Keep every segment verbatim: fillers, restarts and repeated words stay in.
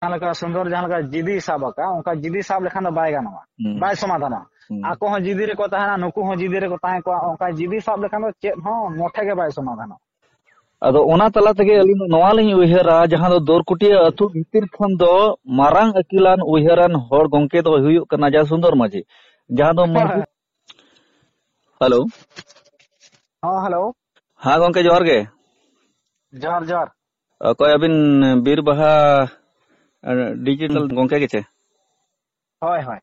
ᱡᱟᱦᱟᱸ ᱞᱮᱠᱟ ᱥᱩᱱᱫᱚᱨ ᱡᱟᱦᱟᱸ ᱞᱮᱠᱟ ᱡᱤᱫᱤ ᱥᱟᱵ ᱟᱠᱟᱫ, ᱚᱱᱠᱟ ᱡᱤᱫᱤ ᱥᱟᱵ ᱞᱮᱠᱷᱟᱱ ᱫᱚ ᱵᱟᱭ ᱜᱟᱱᱚᱜᱼᱟ, ᱦᱩᱸ᱾ ᱵᱟᱭ ᱥᱚᱢᱟᱫᱷᱟᱱᱚᱜᱼᱟ᱾ ᱦᱩᱸ᱾ ᱟᱠᱚ ᱦᱚᱸ ᱡᱤᱫᱤ ᱨᱮᱠᱚ ᱛᱟᱦᱮᱱᱟ, ᱱᱩᱠᱩ ᱦᱚᱸ ᱡᱤᱫᱤ ᱨᱮᱠᱚ ᱛᱟᱦᱮᱸ ᱠᱚᱜᱼᱟ, ᱚᱱᱠᱟ ᱡᱤᱫᱤ ᱥᱟᱵ ᱞᱮᱠᱷᱟᱱ ᱫᱚ ᱪᱮᱫ ᱦᱚᱸ ᱢᱚᱴᱷᱮ ᱜᱮ ᱵᱟᱭ ᱥᱚᱢᱟᱫᱷᱟᱱᱚᱜᱼᱟ᱾ ᱟᱫᱚ ᱚᱱᱟ ᱛᱟᱞᱟ ᱛᱮᱜᱮ ᱟᱹᱞᱤᱧ ᱫᱚ ᱱᱚᱣᱟ ᱞᱤᱧ ᱩᱭᱦᱟᱹᱨᱟ, ᱡᱟᱦᱟᱸ ᱫᱚ ᱫᱚᱨᱠᱩᱴᱤᱭᱟᱹ ᱟᱹᱛᱩ ᱵᱷᱤᱛᱤᱨ ᱠᱷᱚᱱ ᱫᱚ ᱢᱟᱨᱟᱝ ᱟᱹᱠᱤᱞᱟᱱ ᱩᱭᱦᱟᱹᱨᱟᱱ ᱦᱚᱲ ᱜᱚᱢᱠᱮ ᱫᱚ ᱦᱩᱭᱩᱜ ᱠᱟᱱᱟ ᱡᱟ ᱥᱩᱱᱫᱚᱨ ᱢᱟᱹᱡᱷᱤ, ᱡᱟᱦᱟᱸ ᱫᱚ ᱢᱟᱹᱡᱷᱤ᱾ ᱦᱮᱞᱳ᱾ ᱦᱮᱸ, ᱦᱮᱞᱳ᱾ ᱦᱮᱸ ᱜᱚᱢᱠᱮ, ᱡᱚᱦᱟᱨ ᱜᱮ᱾ ᱡᱚᱦᱟᱨ, ᱡᱚᱦᱟᱨ᱾ ᱚᱠᱚᱭ ᱟᱹᱵᱤᱱ? ᱵᱤᱨ ᱵᱟᱦᱟ, ᱮ, ᱰᱤᱡᱤᱴᱟᱞ ᱦᱩᱸ᱾ ᱜᱚᱢᱠᱮ ᱜᱮᱪᱮ? ᱦᱳᱭ, ᱦᱳᱭ᱾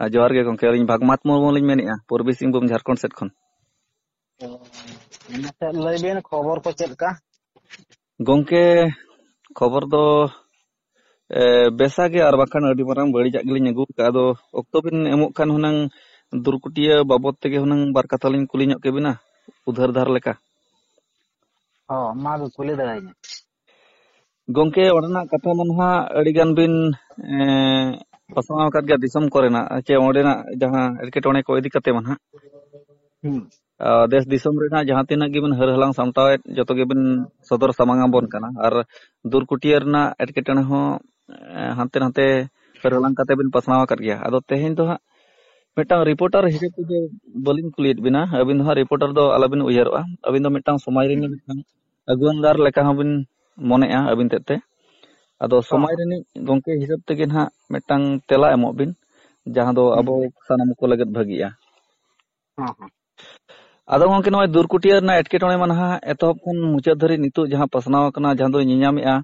ᱟᱨ ᱡᱚᱦᱟᱨ ᱜᱮ ᱜᱚᱢᱠᱮ, ᱟᱹᱞᱤᱧ ᱵᱷᱟᱜᱽᱢᱟᱛ ᱢᱩᱨᱢᱩ ᱞᱤᱧ ᱢᱮᱱᱮᱫᱼᱟ, ᱯᱩᱨᱵᱤ ᱥᱤᱝᱵᱷᱩᱢ, ᱡᱷᱟᱲᱠᱷᱚᱸᱰ ᱥᱮᱫ ᱠᱷᱚᱱ᱾ ᱢᱟᱥᱮ ᱞᱟᱹᱭ ᱵᱤᱱ, ᱠᱷᱚᱵᱚᱨ ᱠᱚ ᱪᱮᱫ ᱞᱮᱠᱟ? ᱜᱚᱢᱠᱮ, ᱠᱷᱚᱵᱚᱨ ᱫᱚ, ᱮ, ᱵᱮᱥᱟ ᱜᱮ, ᱟᱨ ᱵᱟᱝᱠᱷᱟᱱ ᱟᱹᱰᱤ ᱢᱟᱨᱟᱝ ᱵᱟᱹᱲᱤᱡᱟᱜ ᱜᱮᱞᱤᱧ ᱟᱹᱜᱩ ᱠᱟᱜᱼᱟ᱾ ᱟᱫᱚ ᱚᱠᱛᱚ ᱵᱤᱱ ᱮᱢᱚᱜ ᱠᱷᱟᱱ ᱦᱩᱱᱟᱹᱝ ᱫᱩᱨᱠᱩᱴᱤᱭᱟᱹ ᱵᱟᱵᱚᱫ ᱛᱮᱜᱮ ᱦᱩᱱᱟᱹᱝ ᱵᱟᱨ ᱠᱟᱛᱷᱟ ᱞᱤᱧ ᱠᱩᱞᱤ ᱧᱚᱜ ᱠᱮᱵᱤᱱᱟ, ᱩᱫᱷᱟᱹᱨ ᱫᱷᱟᱨ ᱞᱮᱠᱟ᱾ ᱦᱚᱸ, ᱢᱟ ᱠᱩᱞᱤ ᱫᱟᱲᱮᱭᱟᱹᱧᱟ᱾ ᱜᱚᱢᱠᱮ, ᱚᱸᱰᱮᱱᱟᱜ ᱠᱟᱛᱷᱟ ᱢᱟ ᱱᱟᱦᱟᱜ ᱟᱹᱰᱤ ᱜᱟᱱ ᱵᱤᱱ, ᱮ, ᱯᱟᱥᱱᱟᱣ ᱟᱠᱟᱫ ᱜᱮᱭᱟ ᱫᱤᱥᱚᱢ ᱠᱚᱨᱮᱱᱟᱜ, ᱪᱮ ᱚᱸᱰᱮᱱᱟᱜ ᱡᱟᱦᱟᱸ ᱮᱴᱠᱮᱴᱚᱬᱮ ᱠᱚ ᱤᱫᱤ ᱠᱟᱛᱮ ᱢᱟ ᱱᱟᱦᱟᱜ᱾ ᱦᱩᱸ᱾ ᱟ, ᱫᱮᱥ ᱫᱤᱥᱚᱢ ᱨᱮᱱᱟᱜ ᱡᱟᱦᱟᱸ ᱛᱤᱱᱟᱹᱜ ᱜᱮᱵᱤᱱ ᱦᱟᱹᱨ ᱦᱟᱞᱟᱝ ᱥᱟᱢᱴᱟᱣᱮᱫ, ᱡᱚᱛᱚ ᱜᱮᱵᱤᱱ ᱥᱚᱫᱚᱨ ᱥᱟᱢᱟᱝ ᱟᱵᱚᱱ ᱠᱟᱱᱟ᱾ ᱟᱨ ᱫᱩᱨᱠᱩᱴᱤᱭᱟᱹ ᱨᱮᱱᱟᱜ ᱮᱴᱠᱮᱴᱚᱬᱮ ᱦᱚᱸ, ᱮ, ᱦᱟᱱᱛᱮ ᱱᱟᱛᱮ ᱦᱟᱹᱨ ᱦᱟᱞᱟᱝ ᱠᱟᱛᱮ ᱵᱤᱱ ᱯᱟᱥᱱᱟᱣ ᱟᱠᱟᱫ ᱜᱮᱭᱟ᱾ ᱟᱫᱚ ᱛᱮᱦᱮᱧ ᱫᱚ ᱦᱟᱸᱜ ᱢᱤᱫᱴᱟᱝ ᱨᱤᱯᱳᱨᱴᱟᱨ ᱦᱤᱥᱟᱹᱵ ᱛᱮᱫᱚ ᱵᱟᱹᱞᱤᱧ ᱠᱩᱞᱤᱭᱮᱫ ᱵᱤᱱᱟ᱾ ᱟᱹᱵᱤᱱ ᱫᱚ ᱦᱟᱸᱜ ᱨᱤᱯᱳᱨᱴᱟᱨ ᱫᱚ ᱟᱞᱚᱵᱤᱱ ᱩᱭᱦᱟᱹᱨᱚᱜᱼᱟ᱾ ᱟᱹᱵᱤᱱ ᱫᱚ ᱢᱤᱫᱴᱟᱝ ᱥᱚᱢᱟᱡᱽ ᱨᱤᱱᱤᱡ ᱢᱤᱫᱴᱟᱝ ᱟᱹᱜᱩᱣᱟᱹᱱ ᱫᱟᱨ ᱞᱮᱠᱟ ᱦᱚᱸᱵᱤᱱ ᱢᱚᱱᱮᱜᱼᱟ ᱟᱹᱵᱤᱱ ᱛᱮᱫ ᱛᱮ᱾ ᱟᱫᱚ ᱦᱚᱸ, ᱥᱚᱢᱟᱡᱽ ᱦᱚᱸ᱾ ᱨᱤᱱᱤᱡ ᱜᱚᱢᱠᱮ ᱦᱤᱥᱟᱹᱵ ᱛᱮᱜᱮ ᱱᱟᱦᱟᱜ ᱢᱤᱫᱴᱟᱝ ᱛᱮᱞᱟ ᱮᱢᱚᱜ ᱵᱤᱱ, ᱡᱟᱦᱟᱸ ᱫᱚ ᱦᱩᱸ᱾ ᱟᱵᱚ ᱥᱟᱱᱟᱢ ᱠᱚ ᱞᱟᱹᱜᱤᱫ ᱵᱷᱟᱹᱜᱤᱜᱼᱟ᱾ ᱦᱚᱸ, ᱦᱚᱸ᱾ ᱟᱫᱚ ᱜᱚᱢᱠᱮ, ᱱᱚᱜᱼᱚᱭ ᱫᱩᱨᱠᱩᱴᱤᱭᱟᱹ ᱨᱮᱱᱟᱜ ᱮᱴᱠᱮᱴᱚᱬᱮ ᱢᱟ ᱱᱟᱦᱟᱜ ᱮᱛᱚᱦᱚᱵ ᱠᱷᱚᱱ ᱢᱩᱪᱟᱹᱫ ᱫᱷᱟᱹᱨᱤᱡ ᱱᱤᱛᱚᱜ ᱡᱟᱦᱟᱸ ᱯᱟᱥᱱᱟᱣ ᱟᱠᱟᱱᱟ, ᱡᱟᱦᱟᱸ ᱫᱚ ᱧᱮᱧᱟᱢᱮᱜᱼᱟ,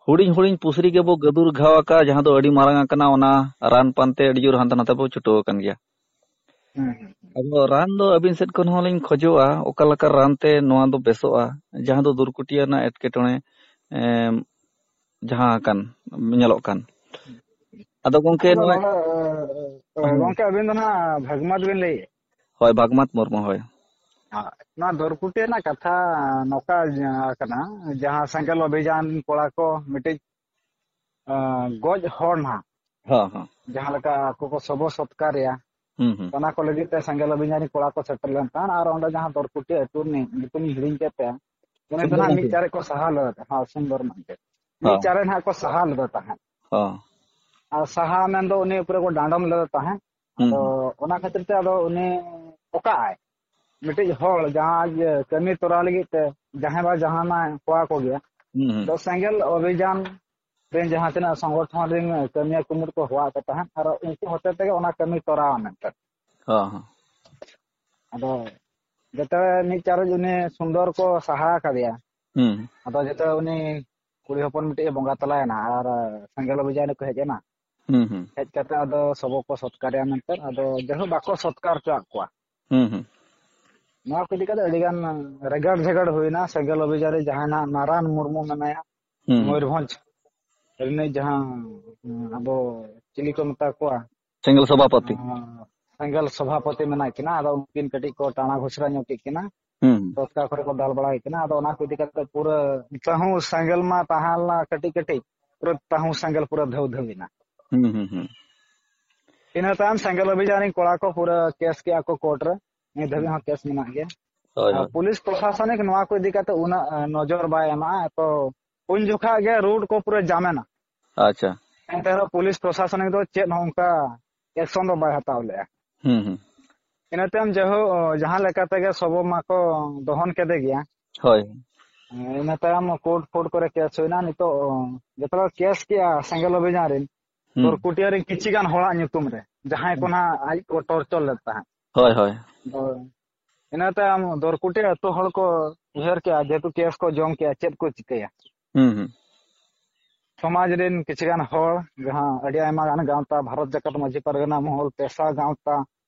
ᱦᱩᱰᱤᱧ ᱦᱩᱰᱤᱧ ᱯᱩᱥᱨᱤ ᱜᱮᱵᱚ ᱜᱟᱹᱫᱩᱨ ᱜᱷᱟᱣ ᱟᱠᱟᱫ, ᱡᱟᱦᱟᱸ ᱫᱚ ᱟᱹᱰᱤ ᱢᱟᱨᱟᱝ ᱟᱠᱟᱱᱟ, ᱚᱱᱟ ᱨᱟᱱ ᱯᱟᱱᱛᱮ ᱟᱹᱰᱤ ᱡᱳᱨ ᱦᱟᱱᱛᱮ ᱱᱟᱛᱮ ᱵᱚ ᱪᱷᱩᱴᱟᱹᱣ ᱟᱠᱟᱱ ᱜᱮᱭᱟ᱾ ᱦᱩᱸ, ᱦᱩᱸ, ᱦᱩᱸ᱾ ᱟᱫᱚ ᱨᱟᱱ ᱫᱚ ᱟᱹᱵᱤᱱ ᱥᱮᱫ ᱠᱷᱚᱱ ᱦᱚᱸᱞᱤᱧ ᱠᱷᱚᱡᱚᱜᱼᱟ, ᱚᱠᱟ ᱞᱮᱠᱟ ᱨᱟᱱ ᱛᱮ ᱱᱚᱣᱟ ᱫᱚ ᱵᱮᱥᱚᱜᱼᱟ, ᱡᱟᱦᱟᱸ ᱫᱚ ᱫᱩᱨᱠᱩᱴᱤᱭᱟᱹ ᱨᱮᱱᱟᱜ ᱮᱴᱠᱮᱴᱚᱬᱮ, ᱮᱢ, ᱡᱟᱦᱟᱸ ᱟᱠᱟᱱ, ᱧᱮᱞᱚᱜ ᱠᱟᱱ᱾ ᱟᱫᱚ ᱜᱚᱢᱠᱮ, ᱟᱫᱚ ᱱᱚᱜᱼᱚᱭ ᱱᱚᱰᱮ, ᱮ, ᱦᱩᱸ᱾ ᱜᱚᱢᱠᱮ, ᱟᱹᱵᱤᱱ ᱫᱚ ᱱᱟᱦᱟᱜ ᱵᱷᱟᱜᱽᱢᱟᱛ ᱵᱤᱱ ᱞᱟᱹᱭᱮᱫ? ᱦᱳᱭ, ᱵᱷᱟᱜᱽᱢᱟᱛ ᱢᱩᱨᱢᱩ, ᱦᱳᱭ᱾ ᱦᱳᱭ᱾ ᱱᱚᱣᱟ ᱫᱚᱨᱠᱩᱴᱤ ᱨᱮᱱᱟᱜ ᱠᱟᱛᱷᱟ ᱱᱚᱝᱠᱟ ᱠᱟᱱᱟ, ᱡᱟᱦᱟᱸ ᱥᱮᱸᱜᱮᱞ ᱚᱵᱷᱤᱡᱟᱱ ᱠᱚᱲᱟ ᱠᱚ ᱢᱤᱫᱴᱤᱡ, ᱮ, ᱜᱚᱡ ᱦᱚᱲ ᱱᱟᱦᱟᱜ, ᱦᱚᱸ, ᱦᱚᱸ᱾ ᱡᱟᱦᱟᱸ ᱞᱮᱠᱟ ᱟᱠᱚ ᱠᱚ ᱥᱚᱵᱚ ᱥᱚᱛᱠᱟᱨᱮᱭᱟ, ᱦᱩᱸ, ᱦᱩᱸ᱾ ᱚᱱᱟ ᱠᱚ ᱞᱟᱹᱜᱤᱫ ᱛᱮ ᱥᱮᱸᱜᱮᱞ ᱚᱵᱷᱤᱡᱟᱱ ᱨᱮ ᱠᱚᱲᱟ ᱠᱚ ᱥᱮᱴᱮᱨ ᱞᱮᱱ ᱛᱟᱦᱮᱸᱫ, ᱟᱨ ᱚᱸᱰᱮ ᱡᱟᱦᱟᱸ ᱫᱚᱨᱠᱩᱴᱤ ᱟᱹᱛᱩ ᱨᱤᱱᱤᱡ ᱧᱩᱛᱩᱢ ᱤᱧ ᱦᱤᱲᱤᱧ ᱠᱮᱫ ᱛᱟᱭᱟ, ᱩᱱᱤ ᱫᱚ ᱥᱩᱱᱫᱚᱨ ᱱᱟᱦᱟᱜ ᱢᱤᱫ ᱢᱟᱹᱡᱷᱤ᱾ ᱪᱟᱨᱮ ᱠᱚ ᱥᱟᱦᱟ ᱞᱮᱫᱟ, ᱦᱚᱸ, ᱥᱩᱱᱫᱚᱨ ᱢᱟᱹᱡᱷᱤ᱾ ᱢᱤᱫ ᱦᱚᱸ᱾ ᱪᱟᱨᱮ ᱱᱟᱦᱟᱜ ᱠᱚ ᱥᱟᱦᱟ ᱞᱮᱫᱟ ᱛᱟᱦᱮᱸᱫ᱾ ᱚ᱾ ᱟᱨ ᱥᱟᱦᱟ ᱢᱮᱱᱫᱚ ᱩᱱᱤ ᱩᱯᱨᱮ ᱠᱚ ᱰᱟᱸᱰᱚᱢ ᱞᱮᱫᱮ ᱛᱟᱦᱮᱸᱫ᱾ ᱦᱩᱸ, ᱟᱫᱚ ᱦᱩᱸ᱾ ᱚᱱᱟ ᱠᱷᱟᱹᱛᱤᱨ ᱛᱮ ᱟᱫᱚ ᱩᱱᱤ ᱚᱠᱟᱜᱼᱟᱭ? ᱢᱤᱫᱴᱤᱡ ᱦᱚᱲ ᱡᱟᱦᱟᱸ ᱡᱮ ᱠᱟᱹᱢᱤ ᱛᱚᱨᱟᱣ ᱞᱟᱹᱜᱤᱫ ᱛᱮ ᱡᱟᱦᱟᱸᱭ ᱵᱟ ᱡᱟᱦᱟᱸ ᱢᱟ ᱦᱚᱦᱚ ᱟᱠᱚ ᱜᱮᱭᱟ᱾ ᱦᱩᱸ, ᱦᱩᱸ᱾ ᱟᱫᱚ ᱥᱮᱸᱜᱮᱞ ᱚᱵᱷᱤᱡᱟᱱ ᱨᱮᱱ ᱡᱟᱦᱟᱸ ᱛᱤᱱᱟᱹᱜ ᱥᱚᱝᱜᱚᱴᱷᱚᱱ ᱨᱮᱱ ᱠᱟᱹᱢᱤᱭᱟᱹ ᱠᱩᱢᱩᱴ ᱠᱚ ᱦᱚᱦᱚ ᱟᱠᱚ ᱛᱟᱦᱮᱸᱫ, ᱟᱨ ᱩᱱᱠᱩ ᱦᱚᱛᱮ ᱛᱮᱜᱮ ᱚᱱᱟ ᱠᱟᱹᱢᱤ ᱛᱚᱨᱟᱣ ᱢᱮᱱᱛᱮ᱾ ᱦᱚᱸ, ᱦᱚᱸ᱾ ᱟᱫᱚ ᱡᱚᱛᱚ ᱢᱤᱫ ᱪᱟᱨᱚᱡ ᱩᱱᱤ ᱥᱩᱱᱫᱚᱨ ᱠᱚ ᱥᱟᱦᱟ ᱟᱠᱟᱫᱮᱭᱟ᱾ ᱦᱩᱸ᱾ ᱟᱫᱚ ᱡᱚᱛᱚ ᱩᱱᱤ ᱠᱩᱲᱤ ᱦᱚᱯᱚᱱ ᱢᱤᱫᱴᱤᱡ ᱮ ᱵᱚᱸᱜᱟ ᱛᱟᱞᱟᱭᱮᱱᱟ ᱟᱨ ᱥᱮᱸᱜᱮᱞ ᱚᱵᱷᱤᱡᱟᱱ ᱨᱮᱠᱚ ᱦᱮᱡ ᱮᱱᱟ᱾ ᱦᱩᱸ, ᱦᱩᱸ᱾ ᱦᱮᱡ ᱠᱟᱛᱮ ᱟᱫᱚ ᱥᱚᱵᱚ ᱠᱚ ᱥᱚᱛᱠᱟᱨᱮᱭᱟ ᱢᱮᱱᱛᱮ, ᱟᱫᱚ ᱡᱟᱭᱦᱳᱠ ᱵᱟᱠᱚ ᱥᱚᱛᱠᱟᱨ ᱦᱚᱪᱚᱣᱟᱜ ᱠᱚᱣᱟ᱾ ᱦᱩᱸ, ᱦᱩᱸ᱾ ᱱᱚᱣᱟ ᱠᱚ ᱤᱫᱤ ᱠᱟᱛᱮ ᱟᱹᱰᱤ ᱜᱟᱱ ᱨᱮᱜᱟᱲ ᱡᱷᱮᱜᱟᱲ ᱦᱩᱭᱱᱟ᱾ ᱥᱮᱸᱜᱮᱞ ᱚᱵᱷᱤᱡᱟᱱ ᱨᱮ ᱡᱟᱦᱟᱸᱭ ᱱᱟᱜ ᱱᱟᱨᱟᱱ ᱢᱩᱨᱢᱩ ᱢᱮᱱᱟᱭᱟ, ᱦᱩᱸ, ᱦᱩᱸ᱾ ᱢᱚᱭᱩᱨᱵᱷᱚᱸᱡᱽ ᱨᱤᱱᱤᱡ ᱡᱟᱦᱟᱸ, ᱩᱸ, ᱟᱵᱚ ᱪᱤᱞᱤ ᱠᱚ ᱢᱮᱛᱟ ᱠᱚᱣᱟ? ᱥᱮᱸᱜᱮᱞ ᱥᱚᱵᱷᱟᱯᱚᱛᱤ᱾ ᱟᱸ, ᱥᱮᱸᱜᱮᱞ ᱥᱚᱵᱷᱟᱯᱚᱛᱤ ᱢᱮᱱᱟᱜ ᱠᱤᱱᱟ, ᱟᱫᱚ ᱩᱱᱠᱤᱱ ᱠᱟᱹᱴᱤᱡ ᱠᱚ ᱴᱟᱬᱟ ᱜᱷᱚᱥᱲᱟ ᱧᱚᱜ ᱠᱮᱫ ᱠᱤᱱᱟ᱾ ᱦᱩᱸ᱾ ᱫᱚᱛᱠᱟ ᱠᱚᱨᱮ ᱠᱚ ᱫᱟᱞ ᱵᱟᱲᱟ ᱠᱮᱫ ᱠᱤᱱᱟ, ᱟᱫᱚ ᱚᱱᱟ ᱠᱚ ᱤᱫᱤ ᱠᱟᱛᱮ ᱯᱩᱨᱟᱹ ᱛᱟᱹᱦᱩ ᱥᱮᱸᱜᱮᱞ ᱢᱟ ᱛᱟᱦᱮᱸ ᱞᱮᱱᱟ ᱠᱟᱹᱴᱤᱡ ᱠᱟᱹᱴᱤᱡ, ᱯᱩᱨᱟᱹ ᱛᱟᱹᱦᱩ ᱥᱮᱸᱜᱮᱞ ᱯᱩᱨᱟᱹ ᱫᱷᱟᱹᱣ ᱫᱷᱟᱹᱣ ᱮᱱᱟ᱾ ᱦᱩᱸ, ᱦᱩᱸ, ᱦᱩᱸ᱾ ᱤᱱᱟᱹ ᱛᱟᱭᱚᱢ ᱥᱮᱸᱜᱮᱞ ᱚᱵᱷᱤᱡᱟᱱ ᱨᱮᱱ ᱠᱚᱲᱟ ᱠᱚ ᱯᱩᱨᱟᱹ ᱠᱮᱥ ᱠᱮᱜᱼᱟ ᱠᱚ ᱠᱳᱨᱴ ᱨᱮ, ᱱᱤᱛ ᱫᱷᱟᱹᱵᱤᱡ ᱦᱚᱸ ᱠᱮᱥ ᱢᱮᱱᱟᱜ ᱜᱮᱭᱟ᱾ ᱦᱳᱭ, ᱟᱨ ᱦᱳᱭ᱾ ᱯᱩᱞᱤᱥ ᱯᱨᱚᱥᱟᱥᱚᱱᱤᱠ ᱱᱚᱣᱟ ᱠᱚ ᱤᱫᱤ ᱠᱟᱛᱮ ᱩᱱᱟᱹᱜ, ᱮ, ᱱᱚᱡᱚᱨ ᱵᱟᱭ ᱮᱢᱟ, ᱛᱚ ᱩᱱ ᱡᱚᱠᱷᱟ ᱜᱮ ᱨᱳᱰ ᱠᱚ ᱯᱩᱨᱟᱹ ᱡᱟᱢ ᱮᱱᱟ᱾ ᱟᱪᱪᱷᱟ᱾ ᱮᱱᱛᱮ ᱨᱮᱦᱚᱸ ᱯᱩᱞᱤᱥ ᱯᱨᱚᱥᱟᱥᱚᱱᱤᱠ ᱫᱚ ᱪᱮᱫ ᱦᱚᱸ ᱚᱱᱠᱟ ᱮᱠᱥᱚᱱ ᱫᱚ ᱵᱟᱭ ᱦᱟᱛᱟᱣ ᱞᱮᱜᱼᱟ᱾ ᱦᱩᱸ, ᱦᱩᱸ᱾ ᱤᱱᱟᱹ ᱛᱟᱭᱚᱢ ᱡᱟᱭᱦᱳᱠ, ᱡᱟᱦᱟᱸ ᱞᱮᱠᱟ ᱛᱮᱜᱮ ᱥᱚᱵᱚ ᱢᱟᱠᱚ ᱫᱚᱦᱚᱱ ᱠᱮᱫᱮ ᱜᱮᱭᱟ᱾ ᱦᱳᱭ᱾ ᱤᱱᱟᱹ ᱛᱟᱭᱚᱢ ᱠᱳᱨᱴ ᱯᱷᱳᱨᱴ ᱠᱚᱨᱮ ᱠᱮᱥ ᱦᱩᱭᱱᱟ᱾ ᱱᱤᱛᱚᱜ ᱡᱚᱛᱚ ᱦᱚᱲ ᱠᱮᱥ ᱠᱮᱜᱼᱟ ᱥᱮᱸᱜᱮᱞ ᱚᱵᱷᱤᱡᱟᱱ ᱨᱮᱱ ᱦᱩᱸ᱾ ᱫᱚᱨᱠᱩᱴᱤᱭᱟᱹ ᱨᱮᱱ ᱠᱤᱪᱷᱤ ᱜᱟᱱ ᱦᱚᱲᱟᱜ ᱧᱩᱛᱩᱢ ᱨᱮ, ᱡᱟᱦᱟᱸᱭ ᱠᱚ ᱦᱩᱸ᱾ ᱱᱟᱦᱟᱜ ᱟᱡ ᱠᱚ ᱴᱚᱨᱪᱚᱨ ᱞᱮᱫ ᱛᱟᱦᱮᱸᱫ᱾ ᱦᱳᱭ, ᱦᱳᱭ᱾ ᱟᱫᱚ ᱤᱱᱟᱹ ᱛᱟᱭᱚᱢ ᱫᱚᱨᱠᱩᱴᱤᱭᱟᱹ ᱟᱹᱛᱩ ᱦᱚᱲ ᱠᱚ ᱩᱭᱦᱟᱹᱨ ᱠᱮᱜᱼᱟ, ᱡᱮᱦᱮᱛᱩ ᱠᱮᱥ ᱠᱚ ᱡᱚᱢ ᱠᱮᱜᱼᱟ, ᱪᱮᱫ ᱠᱚ ᱪᱤᱠᱟᱹᱭᱟ? ᱦᱩᱸ, ᱦᱩᱸ᱾ ᱥᱚᱢᱟᱡᱽ ᱨᱮᱱ ᱠᱤᱪᱷᱩ ᱜᱟᱱ ᱦᱚᱲ, ᱡᱟᱦᱟᱸ ᱟᱹᱰᱤ ᱟᱭᱢᱟ ᱜᱟᱱ ᱜᱟᱶᱛᱟ, ᱵᱷᱟᱨᱚᱛ ᱡᱟᱠᱟᱛ ᱢᱟᱹᱡᱷᱤ ᱯᱟᱨᱜᱟᱱᱟ ᱢᱚᱦᱚᱞ, ᱯᱮᱥᱟ ᱜᱟᱶᱛᱟ,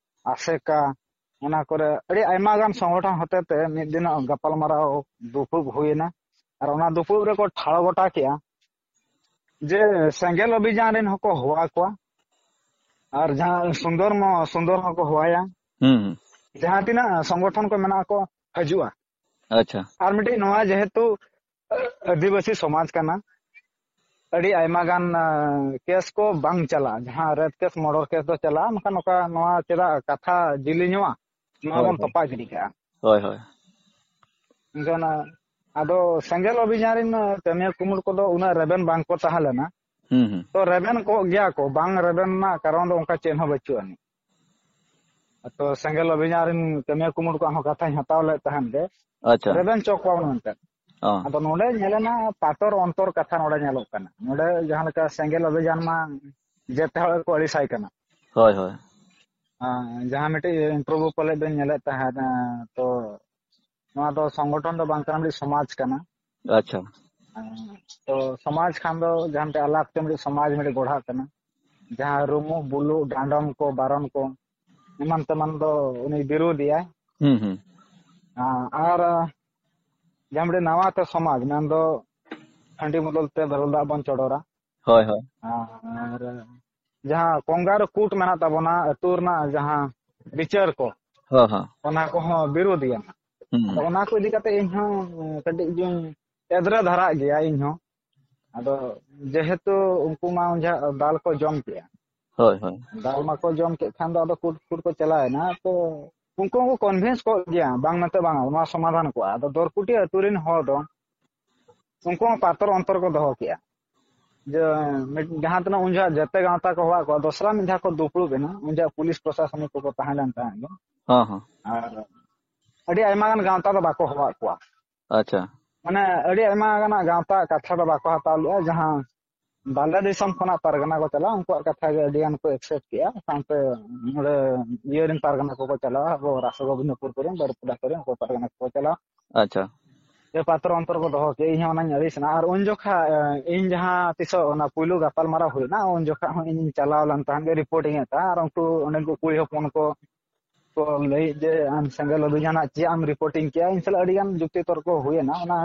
ᱟᱥᱮᱠᱟ, ᱚᱱᱟ ᱠᱚᱨᱮ ᱟᱹᱰᱤ ᱟᱭᱢᱟ ᱜᱟᱱ ᱥᱚᱝᱜᱚᱴᱷᱚᱱ ᱦᱚᱛᱮ ᱛᱮ ᱢᱤᱫ ᱫᱤᱱᱚᱜ ᱜᱟᱯᱟᱞᱢᱟᱨᱟᱣ ᱫᱩᱯᱩᱵ ᱦᱩᱭᱮᱱᱟ᱾ ᱟᱨ ᱚᱱᱟ ᱫᱩᱯᱩᱵ ᱨᱮᱠᱚ ᱴᱷᱟᱲᱚ ᱜᱚᱴᱟ ᱠᱮᱜᱼᱟ ᱡᱮ ᱥᱮᱸᱜᱮᱞ ᱚᱵᱷᱤᱡᱟᱱ ᱨᱮᱱ ᱦᱚᱸᱠᱚ ᱦᱚᱦᱚ ᱟᱠᱚᱣᱟ, ᱟᱨ ᱡᱟᱦᱟᱸ ᱥᱩᱱᱫᱚᱨ ᱢᱚ-, ᱥᱩᱱᱫᱚᱨ ᱦᱚᱸᱠᱚ ᱦᱚᱦᱚᱭᱟ᱾ ᱦᱩᱸ, ᱦᱩᱸ᱾ ᱡᱟᱦᱟᱸ ᱛᱤᱱᱟᱹᱜ ᱥᱚᱝᱜᱚᱴᱷᱚᱱ ᱠᱚ ᱢᱮᱱᱟᱜ ᱠᱚ ᱦᱤᱡᱩᱜᱼᱟ᱾ ᱟᱪᱪᱷᱟ᱾ ᱟᱨ ᱢᱤᱫᱴᱤᱡ ᱱᱚᱣᱟ ᱡᱮᱦᱮᱛᱩ ᱟᱹᱫᱤᱵᱟᱹᱥᱤ ᱥᱚᱢᱟᱡᱽ ᱠᱟᱱᱟ, ᱟᱹᱰᱤ ᱟᱭᱢᱟ ᱜᱟᱱ, ᱟᱸ, ᱠᱮᱥ ᱠᱚ ᱵᱟᱝ ᱪᱟᱞᱟᱜᱼᱟ᱾ ᱡᱟᱦᱟᱸ ᱨᱮᱯ ᱠᱮᱥ, ᱢᱚᱨᱰᱚᱨ ᱠᱮᱥ ᱫᱚ ᱪᱟᱞᱟᱜᱼᱟ, ᱢᱮᱱᱠᱷᱟᱱ ᱱᱚᱝᱠᱟ ᱱᱚᱣᱟ ᱪᱮᱫᱟᱜ ᱠᱟᱛᱷᱟ ᱡᱤᱞᱤᱧᱚᱜᱼᱟ, ᱱᱚᱣᱟ ᱦᱳᱭ, ᱵᱚᱱ ᱦᱳᱭ᱾ ᱛᱚᱯᱟ ᱜᱤᱰᱤ ᱠᱟᱜᱼᱟ᱾ ᱦᱳᱭ, ᱦᱳᱭ᱾ ᱮᱱᱠᱷᱟᱱ, ᱟᱫᱚ ᱥᱮᱸᱜᱮᱞ ᱚᱵᱷᱤᱡᱟᱱ ᱨᱮᱱ ᱠᱟᱹᱢᱤᱭᱟᱹ ᱠᱩᱢᱩᱴ ᱠᱚᱫᱚ ᱩᱱᱟᱹᱜ ᱨᱮᱵᱮᱱ ᱵᱟᱝ ᱠᱚ ᱛᱟᱦᱮᱸ ᱞᱮᱱᱟ᱾ ᱦᱩᱸ, ᱦᱩᱸ᱾ ᱛᱚ ᱨᱮᱵᱮᱱ ᱠᱚᱜ ᱜᱮᱭᱟ ᱠᱚ, ᱵᱟᱝ ᱨᱮᱵᱮᱱ ᱨᱮᱱᱟᱜ ᱠᱟᱨᱚᱱ ᱫᱚ ᱚᱱᱠᱟ ᱪᱮᱫ ᱦᱚᱸ ᱵᱟᱹᱪᱩᱜ ᱟᱹᱱᱤᱡ᱾ ᱛᱚ ᱥᱮᱸᱜᱮᱞ ᱚᱵᱷᱤᱡᱟᱱ ᱨᱮᱱ ᱠᱟᱹᱢᱤᱭᱟᱹ ᱠᱩᱢᱩᱴ ᱠᱚᱣᱟᱜ ᱦᱚᱸ ᱠᱟᱛᱷᱟᱧ ᱦᱟᱛᱟᱣ ᱞᱮᱫ ᱛᱟᱦᱮᱸᱫ ᱜᱮ, ᱟᱪᱪᱷᱟ᱾ ᱨᱮᱵᱮᱱ ᱪᱚ ᱠᱚᱣᱟ ᱵᱚᱱ ᱢᱮᱱᱛᱮ᱾ ᱚ᱾ ᱟᱫᱚ ᱱᱚᱰᱮ ᱧᱮᱞᱮᱱᱟ ᱯᱟᱛᱚᱨ ᱚᱱᱛᱚᱨ ᱠᱟᱛᱷᱟ ᱱᱚᱰᱮ ᱧᱮᱞᱚᱜ ᱠᱟᱱᱟ᱾ ᱱᱚᱰᱮ ᱡᱟᱦᱟᱸ ᱞᱮᱠᱟ ᱥᱮᱸᱜᱮᱞ ᱚᱵᱷᱤᱡᱟᱱ ᱢᱟ ᱡᱮᱛᱮ ᱦᱚᱲ ᱜᱮᱠᱚ ᱟᱹᱲᱤᱥᱟᱭ ᱠᱟᱱᱟ᱾ ᱦᱳᱭ, ᱦᱳᱭ᱾ ᱟᱸ, ᱡᱟᱦᱟᱸ ᱢᱤᱫᱴᱮᱡ ᱤᱱᱴᱟᱨᱵᱷᱤᱭᱩ ᱯᱟᱞᱮ ᱵᱮᱱ ᱧᱮᱞᱮᱫ ᱛᱟᱦᱮᱸᱫ, ᱟᱸ, ᱛᱚ ᱱᱚᱣᱟ ᱫᱚ ᱥᱚᱝᱜᱚᱴᱷᱚᱱ ᱫᱚ ᱵᱟᱝ ᱠᱟᱱᱟ, ᱢᱤᱫᱴᱮᱡ ᱥᱚᱢᱟᱡᱽ ᱠᱟᱱᱟ᱾ ᱟᱪᱪᱷᱟ᱾ ᱟᱸ, ᱛᱚ ᱥᱚᱢᱟᱡᱽ ᱠᱷᱟᱱ ᱫᱚ ᱡᱟᱦᱟᱸ ᱢᱤᱫᱴᱮᱡ ᱟᱞᱟᱜᱽ ᱛᱮ ᱢᱤᱫᱴᱮᱡ ᱥᱚᱢᱟᱡᱽ ᱢᱤᱫᱴᱮᱡ ᱜᱚᱲᱦᱟᱜ ᱠᱟᱱᱟ, ᱡᱟᱦᱟᱸ ᱨᱩᱢᱩᱜ ᱵᱩᱞᱩᱜ ᱰᱟᱸᱰᱚᱢ ᱠᱚ ᱵᱟᱨᱚᱱ ᱠᱚ ᱮᱢᱟᱱ ᱛᱮᱢᱟᱱ ᱫᱚ ᱩᱱᱤ ᱵᱤᱨᱳᱫᱤᱭᱟᱭ᱾ ᱦᱩᱸ, ᱦᱩᱸ᱾ ᱟᱸ, ᱟᱨ ᱡᱟᱦᱟᱸ ᱢᱤᱫᱴᱮᱡ ᱱᱟᱣᱟ ᱛᱮ ᱥᱚᱢᱟᱡᱽ, ᱢᱮᱱᱫᱚ ᱦᱟᱺᱰᱤ ᱵᱚᱫᱚᱞ ᱛᱮ ᱵᱮᱨᱮᱞ ᱫᱟᱜ ᱵᱚᱱ ᱪᱚᱰᱚᱨᱟ᱾ ᱦᱳᱭ, ᱦᱳᱭ᱾ ᱟᱨ ᱡᱟᱦᱟᱸ ᱠᱚᱝᱜᱟᱨ ᱠᱳᱰ ᱢᱮᱱᱟᱜ ᱛᱟᱵᱚᱱᱟ, ᱟᱹᱛᱩ ᱨᱮᱱᱟᱜ ᱡᱟᱦᱟᱸ ᱵᱤᱪᱟᱹᱨ ᱠᱚ, ᱦᱚᱸ, ᱦᱚᱸ᱾ ᱚᱱᱟ ᱠᱚᱦᱚᱸ ᱵᱤᱨᱳᱫᱤᱭᱟ᱾ ᱦᱩᱸ᱾ ᱟᱫᱚ ᱚᱱᱟ ᱠᱚ ᱤᱫᱤ ᱠᱟᱛᱮ ᱤᱧ ᱦᱚᱸ ᱠᱟᱹᱴᱤᱡ ᱜᱤᱧ ᱮᱫᱽᱨᱮ ᱫᱷᱟᱨᱟᱜ ᱜᱮᱭᱟ ᱤᱧ ᱦᱚᱸ᱾ ᱟᱫᱚ ᱡᱮᱦᱮᱛᱩ ᱩᱱᱠᱩ ᱢᱟ ᱩᱱ ᱡᱚᱦᱚᱜ ᱫᱟᱞ ᱠᱚ ᱡᱚᱢ ᱠᱮᱜᱼᱟ᱾ ᱦᱳᱭ, ᱦᱳᱭ᱾ ᱫᱟᱞ ᱢᱟᱠᱚ ᱡᱚᱢ ᱠᱮᱫ ᱠᱷᱟᱱ ᱫᱚ ᱟᱫᱚ ᱠᱳᱨᱴ, ᱠᱳᱨᱴ ᱠᱚ ᱪᱟᱞᱟᱣ ᱮᱱᱟ᱾ ᱛᱚ ᱩᱱᱠᱩ ᱦᱚᱸᱠᱚ ᱠᱚᱱᱵᱷᱤᱱᱥ ᱠᱚᱜ ᱜᱮᱭᱟ, ᱵᱟᱝ ᱢᱮᱱᱛᱮ ᱵᱟᱝ, ᱱᱚᱣᱟ ᱥᱚᱢᱟᱫᱷᱟᱱ ᱠᱚᱜᱼᱟ᱾ ᱟᱫᱚ ᱫᱚᱨᱠᱩᱴᱤ ᱟᱹᱛᱩ ᱨᱮᱱ ᱦᱚᱲ ᱫᱚ ᱩᱱᱠᱩ ᱦᱚᱸ ᱯᱟᱛᱚᱨ ᱚᱱᱛᱚᱨ ᱠᱚ ᱫᱚᱦᱚ ᱠᱮᱜᱼᱟ᱾ ᱡᱮ ᱢᱤᱫ, ᱡᱟᱦᱟᱸ ᱛᱤᱱᱟᱹᱜ ᱩᱱ ᱡᱚᱦᱚᱜ ᱡᱮᱛᱮ ᱜᱟᱶᱛᱟ ᱠᱚ ᱦᱚᱦᱚᱣᱟᱜ ᱠᱚᱣᱟ, ᱫᱚᱥᱨᱟ ᱢᱤᱫ ᱫᱷᱟᱣ ᱠᱚ ᱫᱩᱯᱲᱩᱵ ᱮᱱᱟ, ᱩᱱ ᱡᱚᱦᱚᱜ ᱯᱩᱞᱤᱥ ᱯᱨᱚᱥᱟᱥᱚᱱᱤᱠ ᱠᱚᱠᱚ ᱛᱟᱦᱮᱸ ᱞᱮᱱ ᱛᱟᱦᱮᱸᱫ ᱜᱮ᱾ ᱦᱚᱸ, ᱦᱚᱸ᱾ ᱟᱨ ᱟᱹᱰᱤ ᱟᱭᱢᱟ ᱜᱟᱱ ᱜᱟᱶᱛᱟ ᱫᱚ ᱵᱟᱠᱚ ᱦᱚᱦᱚᱣᱟᱫ ᱠᱚᱣᱟ᱾ ᱟᱪᱪᱷᱟ᱾ ᱢᱟᱱᱮ ᱟᱹᱰᱤ ᱟᱭᱢᱟ ᱜᱟᱱᱟᱜ ᱜᱟᱶᱛᱟ ᱠᱟᱛᱷᱟ ᱫᱚ ᱵᱟᱠᱚ ᱦᱟᱛᱟᱣ ᱞᱮᱜᱼᱟ, ᱡᱟᱦᱟᱸ ᱵᱟᱦᱨᱮ ᱫᱤᱥᱚᱢ ᱠᱷᱚᱱᱟᱜ ᱯᱟᱨᱜᱟᱱᱟ ᱠᱚ ᱪᱟᱞᱟᱜᱼᱟ, ᱩᱱᱠᱩᱣᱟᱜ ᱠᱟᱛᱷᱟ ᱜᱮ ᱟᱹᱰᱤ ᱜᱟᱱ ᱠᱚ ᱮᱠᱥᱮᱯᱴ ᱠᱮᱜᱼᱟ᱾ ᱥᱟᱶᱛᱮ ᱱᱚᱰᱮ ᱤᱭᱟᱹ ᱨᱮᱱ ᱯᱟᱨᱜᱟᱱᱟ ᱠᱚᱠᱚ ᱪᱟᱞᱟᱜᱼᱟ, ᱟᱵᱚ ᱨᱟᱥ ᱜᱳᱵᱤᱱᱫᱯᱩᱨ ᱠᱚᱨᱮᱱ, ᱵᱟᱹᱨᱤᱯᱟᱫᱟ ᱠᱚᱨᱮᱱ ᱩᱱᱠᱩ ᱯᱟᱨᱜᱟᱱᱟ ᱠᱚᱠᱚ ᱪᱟᱞᱟᱜᱼᱟ᱾ ᱟᱪᱪᱷᱟ᱾ ᱡᱮ ᱯᱟᱛᱚᱨ ᱚᱱᱛᱚᱨ ᱠᱚ ᱫᱚᱦᱚ ᱠᱮᱜᱼᱟ, ᱤᱧ ᱦᱚᱸ ᱚᱱᱟᱧ ᱟᱹᱲᱤᱥ ᱮᱱᱟ᱾ ᱟᱨ ᱩᱱ ᱡᱚᱠᱷᱟ, ᱮ, ᱤᱧ ᱡᱟᱦᱟᱸ ᱛᱤᱥᱚᱜ ᱚᱱᱟ ᱯᱩᱭᱞᱩ ᱜᱟᱯᱟᱞ ᱢᱟᱨᱟᱣ ᱦᱩᱭᱱᱟ, ᱩᱱ ᱡᱚᱠᱷᱟ ᱦᱚᱸ ᱤᱧ ᱪᱟᱞᱟᱣ ᱞᱮᱱ ᱛᱟᱦᱮᱸᱫ ᱜᱮ ᱨᱤᱯᱳᱨᱴᱤᱝ ᱮᱫ ᱛᱟᱦᱮᱸᱫ, ᱟᱨ ᱩᱱᱠᱩ ᱚᱸᱰᱮ ᱠᱚ ᱠᱩᱲᱤ ᱦᱚᱯᱚᱱ ᱠᱚ ᱠᱚ ᱞᱟᱹᱭᱮᱫ ᱡᱮ ᱟᱢ ᱥᱮᱸᱜᱮᱞ ᱚᱵᱷᱤᱡᱟᱱᱟᱜ ᱪᱮᱫ ᱮᱢ ᱨᱤᱯᱳᱨᱴᱤᱝ ᱠᱮᱜᱼᱟ, ᱤᱧ ᱥᱟᱞᱟᱜ ᱟᱹᱰᱤ ᱜᱟᱱ ᱡᱩᱠᱛᱤ ᱛᱚᱨᱠᱚ ᱦᱩᱭᱮᱱᱟ᱾ ᱚᱱᱟ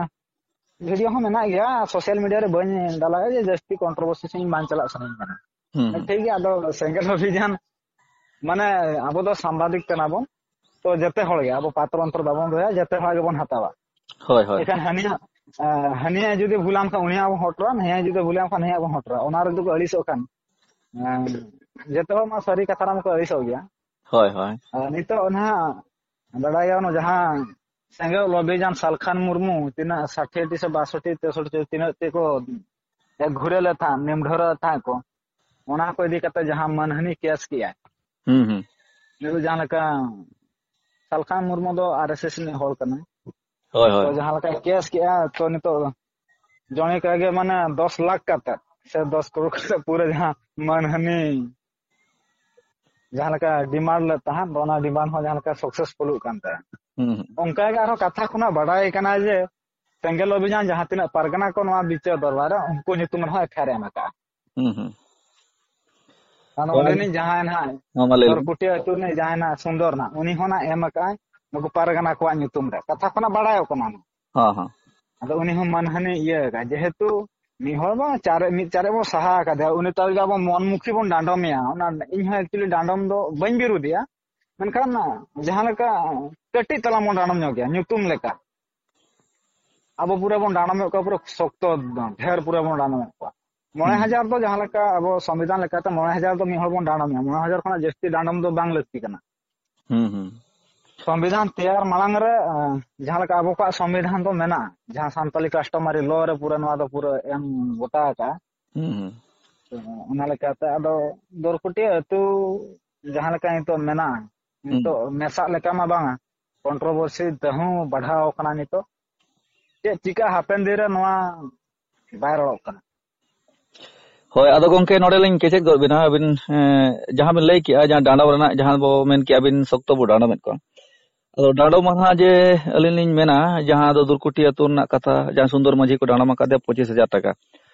ᱵᱷᱤᱰᱤᱭᱳ ᱦᱚᱸ ᱢᱮᱱᱟᱜ ᱜᱮᱭᱟ, ᱥᱳᱥᱟᱞ ᱢᱤᱰᱤᱭᱟ ᱨᱮ ᱵᱟᱹᱧ ᱰᱟᱞᱟᱭᱟ ᱡᱮ ᱡᱟᱹᱥᱛᱤ ᱠᱚᱱᱴᱨᱳᱵᱷᱟᱨᱥᱤ ᱥᱮᱫ ᱤᱧ ᱵᱟᱝ ᱪᱟᱞᱟᱜ ᱥᱟᱱᱟᱧ ᱠᱟᱱᱟ᱾ ᱦᱩᱸ, ᱦᱩᱸ᱾ ᱴᱷᱤᱠ ᱜᱮᱭᱟ, ᱟᱫᱚ ᱥᱮᱸᱜᱮᱞ ᱚᱵᱷᱤᱡᱟᱱ ᱢᱟᱱᱮ ᱟᱵᱚ ᱫᱚ ᱥᱟᱢᱵᱟᱫᱤᱠ ᱠᱟᱱᱟ ᱵᱚᱱ, ᱛᱚ ᱡᱮᱛᱮ ᱦᱚᱲ ᱜᱮ ᱟᱵᱚ ᱯᱟᱛᱨᱚ ᱚᱱᱛᱚᱨ ᱵᱟᱵᱚᱱ ᱫᱚᱦᱚᱭᱟ, ᱡᱮᱛᱮ ᱦᱚᱲ ᱜᱮᱵᱚᱱ ᱦᱟᱛᱟᱣᱟ᱾ ᱦᱳᱭ, ᱦᱳᱭ᱾ ᱮᱱᱠᱷᱟᱱ ᱦᱟᱹᱱᱤᱭᱟᱜ, ᱟᱸ, ᱦᱟᱹᱱᱤᱭᱟᱜ ᱡᱩᱫᱤ ᱵᱷᱩᱞᱟᱢ ᱠᱷᱟᱱ ᱩᱱᱤᱭᱟᱜ ᱵᱚᱱ ᱦᱚᱴᱚᱨᱟ, ᱱᱤᱭᱟᱜ ᱡᱩᱫᱤ ᱵᱷᱩᱞᱟᱢ ᱠᱷᱟᱱ ᱱᱤᱭᱟᱜ ᱵᱚᱱ ᱦᱚᱴᱚᱨᱟ, ᱚᱱᱟ ᱨᱮᱫᱚ ᱠᱚ ᱟᱹᱲᱤᱥᱚᱜ ᱠᱟᱱ᱾ ᱟᱸ, ᱡᱮᱛᱮ ᱦᱚᱲ ᱢᱟ ᱥᱟᱹᱨᱤ ᱠᱟᱛᱷᱟ ᱨᱮᱢᱟ ᱠᱚ ᱟᱹᱲᱤᱥᱚᱜ ᱜᱮᱭᱟ᱾ ᱦᱳᱭ, ᱦᱳᱭ᱾ ᱟᱨ ᱱᱤᱛᱚᱜ ᱱᱟᱦᱟᱜ ᱵᱟᱰᱟᱭ ᱜᱟᱱᱚᱜ ᱡᱟᱦᱟᱸ ᱥᱮᱸᱜᱮᱞ ᱚᱵᱷᱤᱡᱟᱱ ᱥᱟᱞᱠᱷᱟᱱ ᱢᱩᱨᱢᱩ ᱛᱤᱱᱟᱹᱜ ᱥᱟᱴᱷᱤ ᱴᱤ ᱥᱮ ᱵᱟᱥᱚᱴᱤ, ᱛᱮᱥᱚᱴᱤ ᱛᱤᱱᱟᱹᱜ ᱛᱮᱠᱚ ᱮᱠ ᱜᱷᱩᱨᱮ ᱞᱮ ᱛᱟᱦᱮᱸᱫ, ᱱᱤᱢ ᱰᱷᱚᱨᱮ ᱞᱮ ᱛᱟᱦᱮᱸᱫ ᱠᱚ, ᱚᱱᱟ ᱠᱚ ᱤᱫᱤ ᱠᱟᱛᱮ ᱡᱟᱦᱟᱸ ᱢᱟᱹᱱᱦᱟᱹᱱᱤ ᱠᱮᱥ ᱠᱮᱜᱼᱟᱭ, ᱦᱩᱸ ᱦᱩᱸ ᱱᱤᱛᱚᱜ ᱡᱟᱦᱟᱸ ᱞᱮᱠᱟ ᱥᱟᱞᱠᱷᱟᱱ ᱢᱩᱨᱢᱩ ᱫᱚ ᱟᱨ ᱮᱥ ᱮᱥ ᱨᱤᱱᱤᱡ ᱦᱚᱲ ᱠᱟᱱᱟᱭ᱾ ᱦᱳᱭ ᱛᱚ ᱦᱳᱭ ᱡᱟᱦᱟᱸ ᱞᱮᱠᱟ ᱠᱮᱥ ᱠᱮᱜᱼᱟ, ᱛᱚ ᱱᱤᱛᱚᱜ ᱡᱚᱱᱤᱠᱟ ᱜᱮ ᱢᱟᱱᱮ ᱫᱚᱥ ᱞᱟᱠᱷ ᱠᱟᱛᱮ ᱥᱮ ᱫᱚᱥ ᱠᱨᱳᱲ ᱠᱟᱛᱮ ᱯᱩᱨᱟᱹ ᱡᱟᱦᱟᱸ ᱢᱟᱹᱱᱦᱟᱹᱱᱤ ᱡᱟᱦᱟᱸ ᱞᱮᱠᱟ ᱰᱤᱢᱟᱱᱰ ᱞᱮᱫ ᱛᱟᱦᱮᱸᱫ, ᱚᱱᱟ ᱰᱤᱢᱟᱱᱰ ᱦᱚᱸ ᱡᱟᱦᱟᱸ ᱞᱮᱠᱟ ᱥᱟᱠᱥᱮᱥᱯᱷᱩᱞᱚᱜ ᱠᱟᱱ ᱛᱟᱭᱟ᱾ ᱦᱩᱸ ᱦᱩᱸ ᱚᱱᱠᱟ ᱜᱮ ᱟᱨᱦᱚᱸ ᱠᱟᱛᱷᱟ ᱠᱷᱚᱱᱟᱜ ᱵᱟᱰᱟᱭ ᱠᱟᱱᱟ ᱡᱮ ᱥᱮᱸᱜᱮᱞ ᱚᱵᱷᱤᱡᱟᱱ ᱡᱟᱦᱟᱸ ᱛᱤᱱᱟᱹᱜ ᱯᱟᱨᱜᱟᱱᱟ ᱠᱚ ᱱᱚᱣᱟ ᱵᱤᱪᱟᱹᱨ ᱫᱚᱨᱵᱟᱨ ᱨᱮ, ᱩᱱᱠᱩ ᱧᱩᱛᱩᱢ ᱨᱮᱦᱚᱸ ᱮᱯᱷ ᱟᱭ ᱟᱨ ᱮᱢ ᱟᱠᱟᱫᱼᱟ᱾ ᱦᱩᱸ ᱦᱩᱸ ᱟᱫᱚ ᱦᱳᱭ᱾ ᱚᱸᱰᱮᱱᱤᱡ ᱡᱟᱦᱟᱸᱭ ᱱᱟᱦᱟᱜ ᱦᱚᱸ, ᱢᱟ ᱞᱟᱹᱭ ᱞᱮᱢ᱾ ᱫᱚᱨᱠᱩᱴᱤ ᱟᱹᱛᱩ ᱨᱤᱱᱤᱡ ᱡᱟᱦᱟᱸᱭ ᱱᱟᱦᱟᱜ ᱥᱩᱱᱫᱚᱨ ᱱᱟᱦᱟᱜ, ᱩᱱᱤ ᱦᱚᱸ ᱱᱟᱦᱟᱜ ᱮᱢ ᱟᱠᱟᱫᱼᱟᱭ ᱱᱩᱠᱩ ᱯᱟᱨᱜᱟᱱᱟ ᱠᱚᱣᱟᱜ ᱧᱩᱛᱩᱢ ᱨᱮ, ᱠᱟᱛᱷᱟ ᱠᱷᱚᱱᱟᱜ ᱵᱟᱲᱟᱭᱚᱜ ᱠᱟᱱᱟ ᱱᱟᱦᱟᱜ᱾ ᱦᱚᱸ ᱦᱚᱸ ᱟᱫᱚ ᱩᱱᱤ ᱦᱚᱸ ᱢᱟᱹᱱᱦᱟᱹᱱᱤ ᱤᱭᱟᱹ ᱟᱠᱟᱫ, ᱡᱮᱦᱮᱛᱩ ᱢᱤᱫ ᱦᱚᱲ ᱵᱟᱝ ᱪᱟᱨᱮ, ᱢᱤᱫ ᱪᱟᱨᱮ ᱵᱚᱱ ᱥᱟᱦᱟ ᱟᱠᱟᱫᱮᱭᱟ, ᱩᱱᱤ ᱛᱟᱦᱚᱞᱮ ᱟᱵᱚ ᱢᱚᱱᱢᱩᱠᱷᱤ ᱵᱚᱱ ᱰᱟᱸᱰᱚᱢᱮᱭᱟ᱾ ᱚᱱᱟ ᱤᱧ ᱦᱚᱸ ᱮᱠᱪᱩᱭᱮᱞᱤ ᱰᱟᱸᱰᱚᱢ ᱫᱚ ᱵᱟᱹᱧ ᱵᱤᱨᱩᱫᱮᱭᱟ, ᱢᱮᱱᱠᱷᱟᱱ ᱡᱟᱦᱟᱸ ᱞᱮᱠᱟ ᱠᱟᱹᱴᱤᱡ ᱛᱟᱞᱟᱝ ᱵᱚᱱ ᱰᱟᱸᱰᱚᱢ ᱧᱚᱜ ᱜᱮᱭᱟ ᱧᱩᱛᱩᱢ ᱞᱮᱠᱟ᱾ ᱟᱵᱚ ᱯᱩᱨᱟᱹ ᱵᱚᱱ ᱰᱟᱸᱰᱚᱢᱮᱫ ᱠᱚᱣᱟ, ᱯᱩᱨᱟᱹ ᱥᱚᱠᱛᱚ ᱰᱷᱮᱨ ᱯᱩᱨᱟᱹ ᱵᱚᱱ ᱰᱟᱸᱰᱚᱢᱮᱫ ᱠᱚᱣᱟ᱾ ᱢᱚᱬᱮ ᱦᱟᱡᱟᱨ ᱫᱚ ᱡᱟᱦᱟᱸ ᱞᱮᱠᱟ ᱟᱵᱚ ᱥᱚᱝᱵᱤᱫᱷᱟᱱ ᱞᱮᱠᱟᱛᱮ ᱢᱚᱬᱮ ᱦᱟᱡᱟᱨ ᱫᱚ ᱢᱤᱫ ᱦᱚᱲ ᱵᱚᱱ ᱰᱟᱸᱰᱚᱢᱮᱭᱟ, ᱢᱚᱬᱮ ᱦᱟᱡᱟᱨ ᱠᱷᱚᱱᱟᱜ ᱡᱟᱹᱥᱛᱤ ᱰᱟᱸᱰᱚᱢ ᱫᱚ ᱵᱟᱝ ᱞᱟᱹᱠᱛᱤ ᱠᱟᱱᱟ᱾ ᱦᱩᱸ ᱦᱩᱸ ᱥᱚᱝᱵᱤᱫᱷᱟᱱ ᱛᱮᱭᱟᱨ ᱢᱟᱲᱟᱝ ᱨᱮ, ᱟᱸ, ᱡᱟᱦᱟᱸ ᱞᱮᱠᱟ ᱟᱵᱚ ᱠᱚᱣᱟᱜ ᱥᱚᱝᱵᱤᱫᱷᱟᱱ ᱫᱚ ᱢᱮᱱᱟᱜᱼᱟ, ᱡᱟᱦᱟᱸ ᱥᱟᱱᱛᱟᱞᱤ ᱠᱟᱥᱴᱚᱢᱟᱨᱤ ᱞᱚ ᱨᱮ ᱯᱩᱨᱟᱹ ᱱᱚᱣᱟ ᱫᱚ ᱯᱩᱨᱟᱹ ᱮᱢ ᱜᱚᱴᱟ ᱟᱠᱟᱜᱼᱟ᱾ ᱦᱩᱸ ᱦᱩᱸ ᱛᱚ, ᱚᱱᱟ ᱞᱮᱠᱟᱛᱮ ᱟᱫᱚ ᱫᱚᱨᱠᱩᱴᱤ ᱟᱹᱛᱩ ᱡᱟᱦᱟᱸ ᱞᱮᱠᱟ ᱱᱤᱛᱚᱜ ᱢᱮᱱᱟᱜᱼᱟ, ᱦᱩᱸ ᱱᱤᱛᱚᱜ ᱢᱮᱥᱟᱜ ᱞᱮᱠᱟ ᱢᱟ ᱵᱟᱝᱟ, ᱠᱚᱱᱴᱨᱳᱵᱷᱟᱨᱥᱤ ᱛᱮᱦᱚᱸ ᱵᱟᱲᱦᱟᱣ ᱟᱠᱟᱱᱟ᱾ ᱱᱤᱛᱚᱜ ᱪᱮᱫ ᱪᱤᱠᱟ ᱦᱟᱯᱮᱱ ᱫᱤᱱ ᱨᱮ ᱱᱚᱣᱟ ᱵᱟᱭ ᱨᱚᱲᱚᱜ ᱠᱟᱱᱟ᱾ ᱦᱳᱭ, ᱟᱫᱚ ᱜᱚᱝᱠᱮ, ᱱᱚᱰᱮ ᱞᱤᱧ ᱠᱮᱪᱮᱫ ᱜᱚᱫ ᱵᱤᱱᱟ᱾ ᱟᱹᱵᱤᱱ, ᱮᱸ, ᱡᱟᱦᱟᱸ ᱵᱤᱱ ᱞᱟᱹᱭ ᱠᱮᱜᱼᱟ, ᱡᱟᱦᱟᱸ ᱰᱟᱸᱰᱚᱢ ᱨᱮᱱᱟᱜ, ᱡᱟᱦᱟᱸ ᱵᱚ ᱢᱮᱱ ᱠᱮᱜᱼᱟ, ᱟᱹᱵᱤᱱ ᱥᱚᱠᱛᱚ ᱵᱚ ᱰᱟᱸᱰᱚᱢᱮᱫ ᱠᱚᱣᱟ᱾ ᱟᱫᱚ ᱰᱟᱸᱰᱚᱢ ᱢᱟ ᱱᱟᱦᱟᱜ ᱡᱮ ᱟᱹᱞᱤᱧ ᱞᱤᱧ ᱢᱮᱱᱟ, ᱡᱟᱦᱟᱸ ᱫᱚ ᱫᱩᱨᱠᱩᱴᱤ ᱟᱹᱛᱩ ᱨᱮᱱᱟᱜ ᱠᱟᱛᱷᱟ, ᱡᱟᱦᱟᱸ ᱥᱩᱱᱫᱚᱨ ᱢᱟᱹᱡᱷᱤ ᱠᱚ ᱰᱟᱸᱰᱚᱢ ᱟᱠᱟᱫᱮᱭᱟ ᱯᱚᱸᱪᱤᱥ ᱦᱟᱡᱟᱨ ᱴᱟᱠᱟ᱾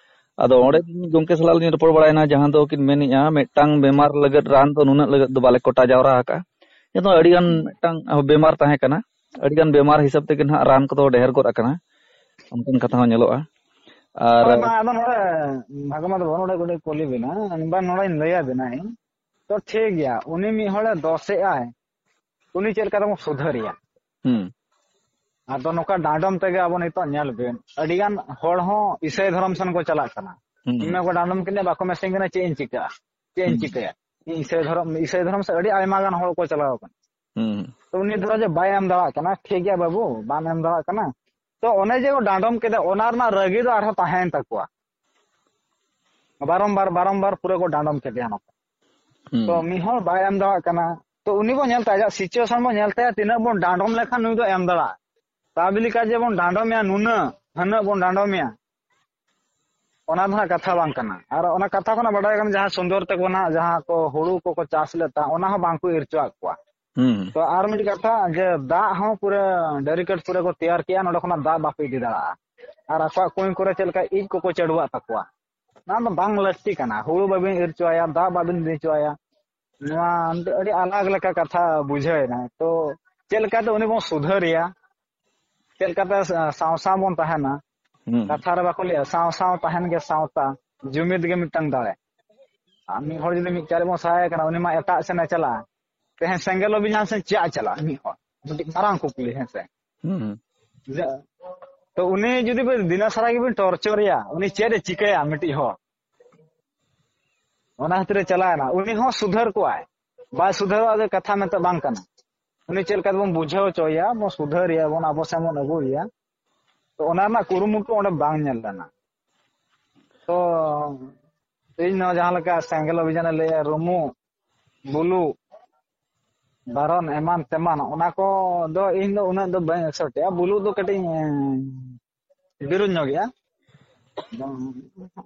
ᱟᱫᱚ ᱚᱸᱰᱮ ᱜᱚᱝᱠᱮ ᱥᱟᱞᱟᱜ ᱞᱤᱧ ᱨᱚᱯᱚᱲ ᱵᱟᱲᱟᱭᱮᱱᱟ, ᱡᱟᱦᱟᱸ ᱫᱚ ᱠᱤᱱ ᱢᱮᱱᱮᱜᱼᱟ, ᱢᱤᱫᱴᱟᱝ ᱵᱮᱢᱟᱨ ᱞᱟᱹᱜᱤᱫ ᱨᱟᱱ ᱫᱚ ᱱᱩᱱᱟᱹᱜ ᱞᱟᱹᱜᱤᱫ ᱫᱚ ᱵᱟᱞᱮ ᱠᱚᱴᱟ ᱡᱟᱣᱨᱟ ᱟᱠᱟᱫᱼᱟ᱾ ᱡᱮᱦᱮᱛᱩ ᱟᱹᱰᱤ ᱜᱟᱱ ᱢᱤᱫᱴᱟᱝ ᱵᱮᱢᱟᱨ ᱛᱟᱦᱮᱸ ᱠᱟᱱᱟ, ᱟᱹᱰᱤ ᱜᱟᱱ ᱵᱮᱢᱟᱨ ᱦᱤᱥᱟᱹᱵ ᱛᱮᱜᱮ ᱱᱟᱦᱟᱜ ᱨᱟᱱ ᱠᱚᱫᱚ ᱰᱷᱮᱨ ᱜᱚᱫ ᱟᱠᱟᱱᱟ, ᱚᱱᱠᱟᱱ ᱠᱟᱛᱷᱟ ᱦᱚᱸ ᱧᱮᱞᱚᱜᱼᱟ᱾ ᱟᱨ ᱦᱳᱭ, ᱵᱟᱝ, ᱟᱫᱚ ᱱᱚᱰᱮ ᱵᱷᱟᱜᱽᱢᱟ ᱫᱚ ᱵᱟᱹᱱᱩᱜ, ᱱᱚᱰᱮ ᱠᱟᱹᱴᱤᱡ ᱠᱩᱞᱤ ᱵᱮᱱᱟ, ᱵᱟᱝ, ᱱᱚᱰᱮᱧ ᱞᱟᱹᱭ ᱟᱵᱮᱱᱟ ᱤᱧ᱾ ᱛᱚ ᱴᱷᱤᱠ ᱜᱮᱭᱟ, ᱩᱱᱤ ᱢᱤᱫ ᱦᱚᱲᱮ ᱫᱚᱥᱮᱜᱼᱟᱭ, ᱩᱱᱤ ᱪᱮᱫ ᱞᱮᱠᱟ ᱛᱮᱵᱚᱱ ᱥᱩᱫᱷᱟᱹᱨᱮᱭᱟ? ᱦᱩᱸ ᱟᱫᱚ ᱱᱚᱝᱠᱟ ᱰᱟᱸᱰᱚᱢ ᱛᱮᱜᱮ ᱟᱵᱚ ᱱᱤᱛᱚᱜ ᱧᱮᱞ ᱵᱮᱱ, ᱟᱹᱰᱤ ᱜᱟᱱ ᱦᱚᱲ ᱦᱚᱸ ᱤᱥᱟᱹᱭ ᱫᱷᱚᱨᱚᱢ ᱥᱮᱱ ᱠᱚ ᱪᱟᱞᱟᱜ ᱠᱟᱱᱟ᱾ ᱦᱩᱸ ᱤᱧ ᱢᱟ ᱠᱚ ᱰᱟᱸᱰᱚᱢ ᱠᱤᱫᱤᱧᱟ, ᱵᱟᱠᱚ ᱢᱮᱥᱮᱧ ᱠᱟᱱᱟ, ᱪᱮᱫ ᱤᱧ ᱪᱤᱠᱟᱹᱜᱼᱟ? ᱪᱮᱫ ᱤᱧ ᱦᱩᱸ ᱪᱤᱠᱟᱹᱭᱟ? ᱤᱧ ᱤᱥᱟᱹᱭ ᱫᱷᱚᱨᱚᱢ, ᱤᱥᱟᱹᱭ ᱫᱷᱚᱨᱚᱢ ᱥᱮᱫ ᱟᱹᱰᱤ ᱟᱭᱢᱟ ᱜᱟᱱ ᱦᱚᱲ ᱠᱚ ᱪᱟᱞᱟᱣ ᱠᱟᱱᱟ᱾ ᱦᱩᱸ ᱛᱚ ᱩᱱᱤ ᱫᱷᱚᱨᱚ ᱡᱮ ᱵᱟᱭ ᱮᱢ ᱫᱟᱲᱮᱭᱟᱜ ᱠᱟᱱᱟ, ᱴᱷᱤᱠ ᱜᱮᱭᱟ ᱵᱟᱹᱵᱩ, ᱵᱟᱢ ᱮᱢ ᱫᱟᱲᱮᱭᱟᱜ ᱠᱟᱱᱟ, ᱛᱚ ᱚᱱᱮ ᱡᱮ ᱠᱚ ᱰᱟᱸᱰᱚᱢ ᱠᱮᱫᱟ, ᱚᱱᱟ ᱨᱮᱱᱟᱜ ᱨᱟᱹᱜᱤ ᱫᱚ ᱟᱨᱦᱚᱸ ᱛᱟᱦᱮᱸᱭᱮᱱ ᱛᱟᱠᱚᱣᱟ᱾ ᱵᱟᱨᱚᱢᱵᱟᱨ ᱵᱟᱨᱚᱢᱵᱟᱨ ᱯᱩᱨᱟᱹ ᱠᱚ ᱰᱟᱸᱰᱚᱢ ᱠᱮᱫᱮᱭᱟ ᱱᱚᱝᱠᱟ᱾ ᱦᱩᱸ᱾ ᱛᱚ ᱢᱤᱫ ᱦᱚᱲ ᱵᱟᱭ ᱮᱢ ᱫᱟᱲᱮᱭᱟᱜ ᱠᱟᱱᱟ᱾ ᱛᱚ ᱩᱱᱤ ᱵᱚᱱ ᱧᱮᱞ ᱛᱟᱭᱟ, ᱟᱡᱟᱜ situation ᱵᱚᱱ ᱧᱮᱞ ᱛᱟᱭᱟ, ᱛᱤᱱᱟᱹᱜ ᱵᱚᱱ ᱰᱟᱸᱰᱚᱢ ᱞᱮᱠᱷᱟᱱ ᱱᱩᱭ ᱫᱚ ᱮᱢ ᱫᱟᱲᱮᱭᱟᱜᱼᱟ᱾ ᱛᱟᱵᱤᱞᱤ ᱠᱟᱡᱮ ᱵᱚᱱ ᱰᱟᱸᱰᱚᱢᱮᱭᱟ, ᱱᱩᱱᱟᱹᱜ ᱦᱟᱹᱱᱟᱹᱜ ᱵᱚᱱ ᱰᱟᱸᱰᱚᱢᱮᱭᱟ, ᱚᱱᱟ ᱫᱚ ᱦᱟᱸᱜ ᱠᱟᱛᱷᱟ ᱵᱟᱝ ᱠᱟᱱᱟ᱾ ᱟᱨ ᱚᱱᱟ ᱠᱟᱛᱷᱟ ᱠᱷᱚᱱᱟᱜ ᱵᱟᱰᱟᱭ ᱠᱟᱱᱟ, ᱡᱟᱦᱟᱸ ᱥᱩᱱᱫᱚᱨ ᱛᱮᱠᱚ ᱱᱟᱦᱟᱜ ᱡᱟᱦᱟᱸ ᱠᱚ ᱦᱩᱲᱩ ᱠᱚᱠᱚ ᱪᱟᱥ ᱞᱮᱫ ᱛᱟᱦᱮᱸ, ᱚᱱᱟ ᱦᱚᱸ ᱵᱟᱝ ᱠᱚ ᱤᱨ ᱦᱚᱪᱚᱣᱟᱜ ᱠᱚᱣᱟ᱾ ᱦᱩᱸ᱾ ᱛᱚ ᱟᱨ ᱢᱤᱫᱴᱤᱡ ᱠᱟᱛᱷᱟ, ᱡᱮ ᱫᱟᱜ ᱦᱚᱸ ᱯᱩᱨᱟᱹ ᱰᱮᱰᱤᱠᱮᱴ ᱯᱩᱨᱟᱹ ᱠᱚ ᱛᱮᱭᱟᱨ ᱠᱮᱜᱼᱟ, ᱱᱚᱸᱰᱮ ᱠᱷᱚᱱᱟᱜ ᱫᱟᱜ ᱵᱟᱯᱮ ᱤᱫᱤ ᱫᱟᱲᱮᱭᱟᱜᱼᱟ᱾ ᱟᱨ ᱟᱠᱚᱣᱟᱜ ᱠᱩᱧ ᱠᱚᱨᱮ ᱪᱮᱫ ᱞᱮᱠᱟ ᱤᱡ ᱠᱚᱠᱚ ᱪᱟᱹᱰᱩᱣᱟᱜ ᱛᱟᱠᱚᱣᱟ, ᱚᱱᱟ ᱫᱚ ᱵᱟᱝ ᱞᱟᱹᱠᱛᱤ ᱠᱟᱱᱟ᱾ ᱦᱩᱲᱩ ᱵᱟᱵᱤᱱ ᱤᱨ ᱦᱚᱪᱚᱣᱟᱭᱟ, ᱫᱟᱜ ᱵᱟᱵᱤᱱ ᱤᱫᱤ ᱦᱚᱪᱚᱣᱟᱭᱟ, ᱱᱚᱣᱟ ᱟᱹᱰᱤ ᱟᱞᱟᱜᱽ ᱞᱮᱠᱟ ᱠᱟᱛᱷᱟ ᱵᱩᱡᱷᱟᱹᱣ ᱮᱱᱟ᱾ ᱛᱚ ᱪᱮᱫ ᱞᱮᱠᱟᱛᱮ ᱩᱱᱤ ᱵᱚᱱ ᱥᱩᱫᱷᱟᱹᱨᱮᱭᱟ, ᱪᱮᱫ ᱞᱮᱠᱟᱛᱮ ᱥᱟ-, ᱥᱟᱶ ᱥᱟᱶ ᱵᱚᱱ ᱛᱟᱦᱮᱱᱟ? ᱦᱩᱸ᱾ ᱠᱟᱛᱷᱟ ᱨᱮ ᱵᱟᱠᱚ ᱞᱟᱹᱭᱟ, ᱥᱟᱶ ᱥᱟᱶ ᱛᱟᱦᱮᱱ ᱜᱮ ᱥᱟᱶᱛᱟ, ᱡᱩᱢᱤᱫ ᱜᱮ ᱢᱤᱫᱴᱟᱝ ᱫᱟᱲᱮ᱾ ᱟᱨ ᱢᱤᱫ ᱦᱚᱲ ᱡᱩᱫᱤ ᱢᱤᱫ ᱪᱟᱞ ᱵᱚᱱ ᱥᱟᱦᱟᱭ ᱠᱟᱱᱟ, ᱩᱱᱤ ᱢᱟ ᱮᱴᱟᱜ ᱥᱮᱱᱮ ᱪᱟᱞᱟᱜᱼᱟ᱾ ᱛᱮᱦᱮᱧ ᱥᱮᱸᱜᱮᱞ ᱚᱵᱷᱤᱡᱟᱱ ᱥᱮ ᱪᱮᱫ ᱮ ᱪᱟᱞᱟᱜᱼᱟ ᱢᱤᱫ ᱦᱚᱲ? ᱢᱤᱫᱴᱤᱡ ᱢᱟᱨᱟᱝ ᱠᱩᱠᱞᱤ, ᱦᱮᱸ ᱥᱮ? ᱦᱩᱸ᱾ ᱡᱮ, ᱛᱚ ᱩᱱᱤ ᱡᱩᱫᱤ ᱵᱤᱱ ᱫᱤᱱᱟᱹ ᱥᱟᱨᱟ ᱜᱮᱵᱤᱱ ᱴᱚᱨᱪᱚᱨᱮᱭᱟ, ᱩᱱᱤ ᱪᱮᱫ ᱮ ᱪᱤᱠᱟᱹᱭᱟ ᱢᱤᱫᱴᱤᱡ ᱦᱚᱲ? ᱚᱱᱟ ᱠᱷᱟᱹᱛᱤᱨ ᱮ ᱪᱟᱞᱟᱣᱮᱱᱟ᱾ ᱩᱱᱤ ᱦᱚᱸ ᱥᱩᱫᱷᱟᱹᱨ ᱠᱚᱣᱟᱭ, ᱵᱟᱭ ᱥᱩᱫᱷᱟᱹᱨᱚᱜᱼᱟ ᱡᱮ ᱠᱟᱛᱷᱟ ᱢᱮᱱᱛᱮ ᱵᱟᱝ ᱠᱟᱱᱟ᱾ ᱩᱱᱤ ᱪᱮᱫ ᱞᱮᱠᱟ ᱛᱮᱵᱚᱱ ᱵᱩᱡᱷᱟᱹᱣ ᱦᱚᱪᱚᱭᱮᱭᱟ, ᱵᱚᱱ ᱥᱩᱫᱷᱟᱹᱨᱮᱭᱟ ᱵᱚᱱ, ᱟᱵᱚ ᱥᱮᱱ ᱵᱚᱱ ᱟᱹᱜᱩᱭᱮᱭᱟ, ᱛᱚ ᱚᱱᱟ ᱨᱮᱱᱟᱜ ᱠᱩᱨᱩᱢᱩᱴᱩ ᱚᱸᱰᱮ ᱵᱟᱝ ᱧᱮᱞ ᱞᱮᱱᱟ᱾ ᱛᱚ ᱤᱧ ᱱᱚᱣᱟ ᱡᱟᱦᱟᱸ ᱞᱮᱠᱟ ᱥᱮᱸᱜᱮᱞ ᱚᱵᱷᱤᱡᱟᱱᱮ ᱞᱟᱹᱭᱟ, ᱨᱩᱢᱩ, ᱵᱩᱞᱩ, ᱵᱟᱨᱚᱱ ᱮᱢᱟᱱ ᱛᱮᱢᱟᱱ, ᱚᱱᱟ ᱠᱚ ᱫᱚ ᱤᱧ ᱫᱚ ᱩᱱᱟᱹᱜ ᱫᱚ ᱵᱟᱹᱧ accept ᱮᱜᱼᱟ᱾ ᱵᱩᱞᱩ ᱫᱚ ᱠᱟᱹᱴᱤᱡ, ᱮᱸ, ᱵᱤᱨᱩᱫᱷ ᱧᱚᱜ ᱜᱮᱭᱟ᱾ ᱟᱫᱚ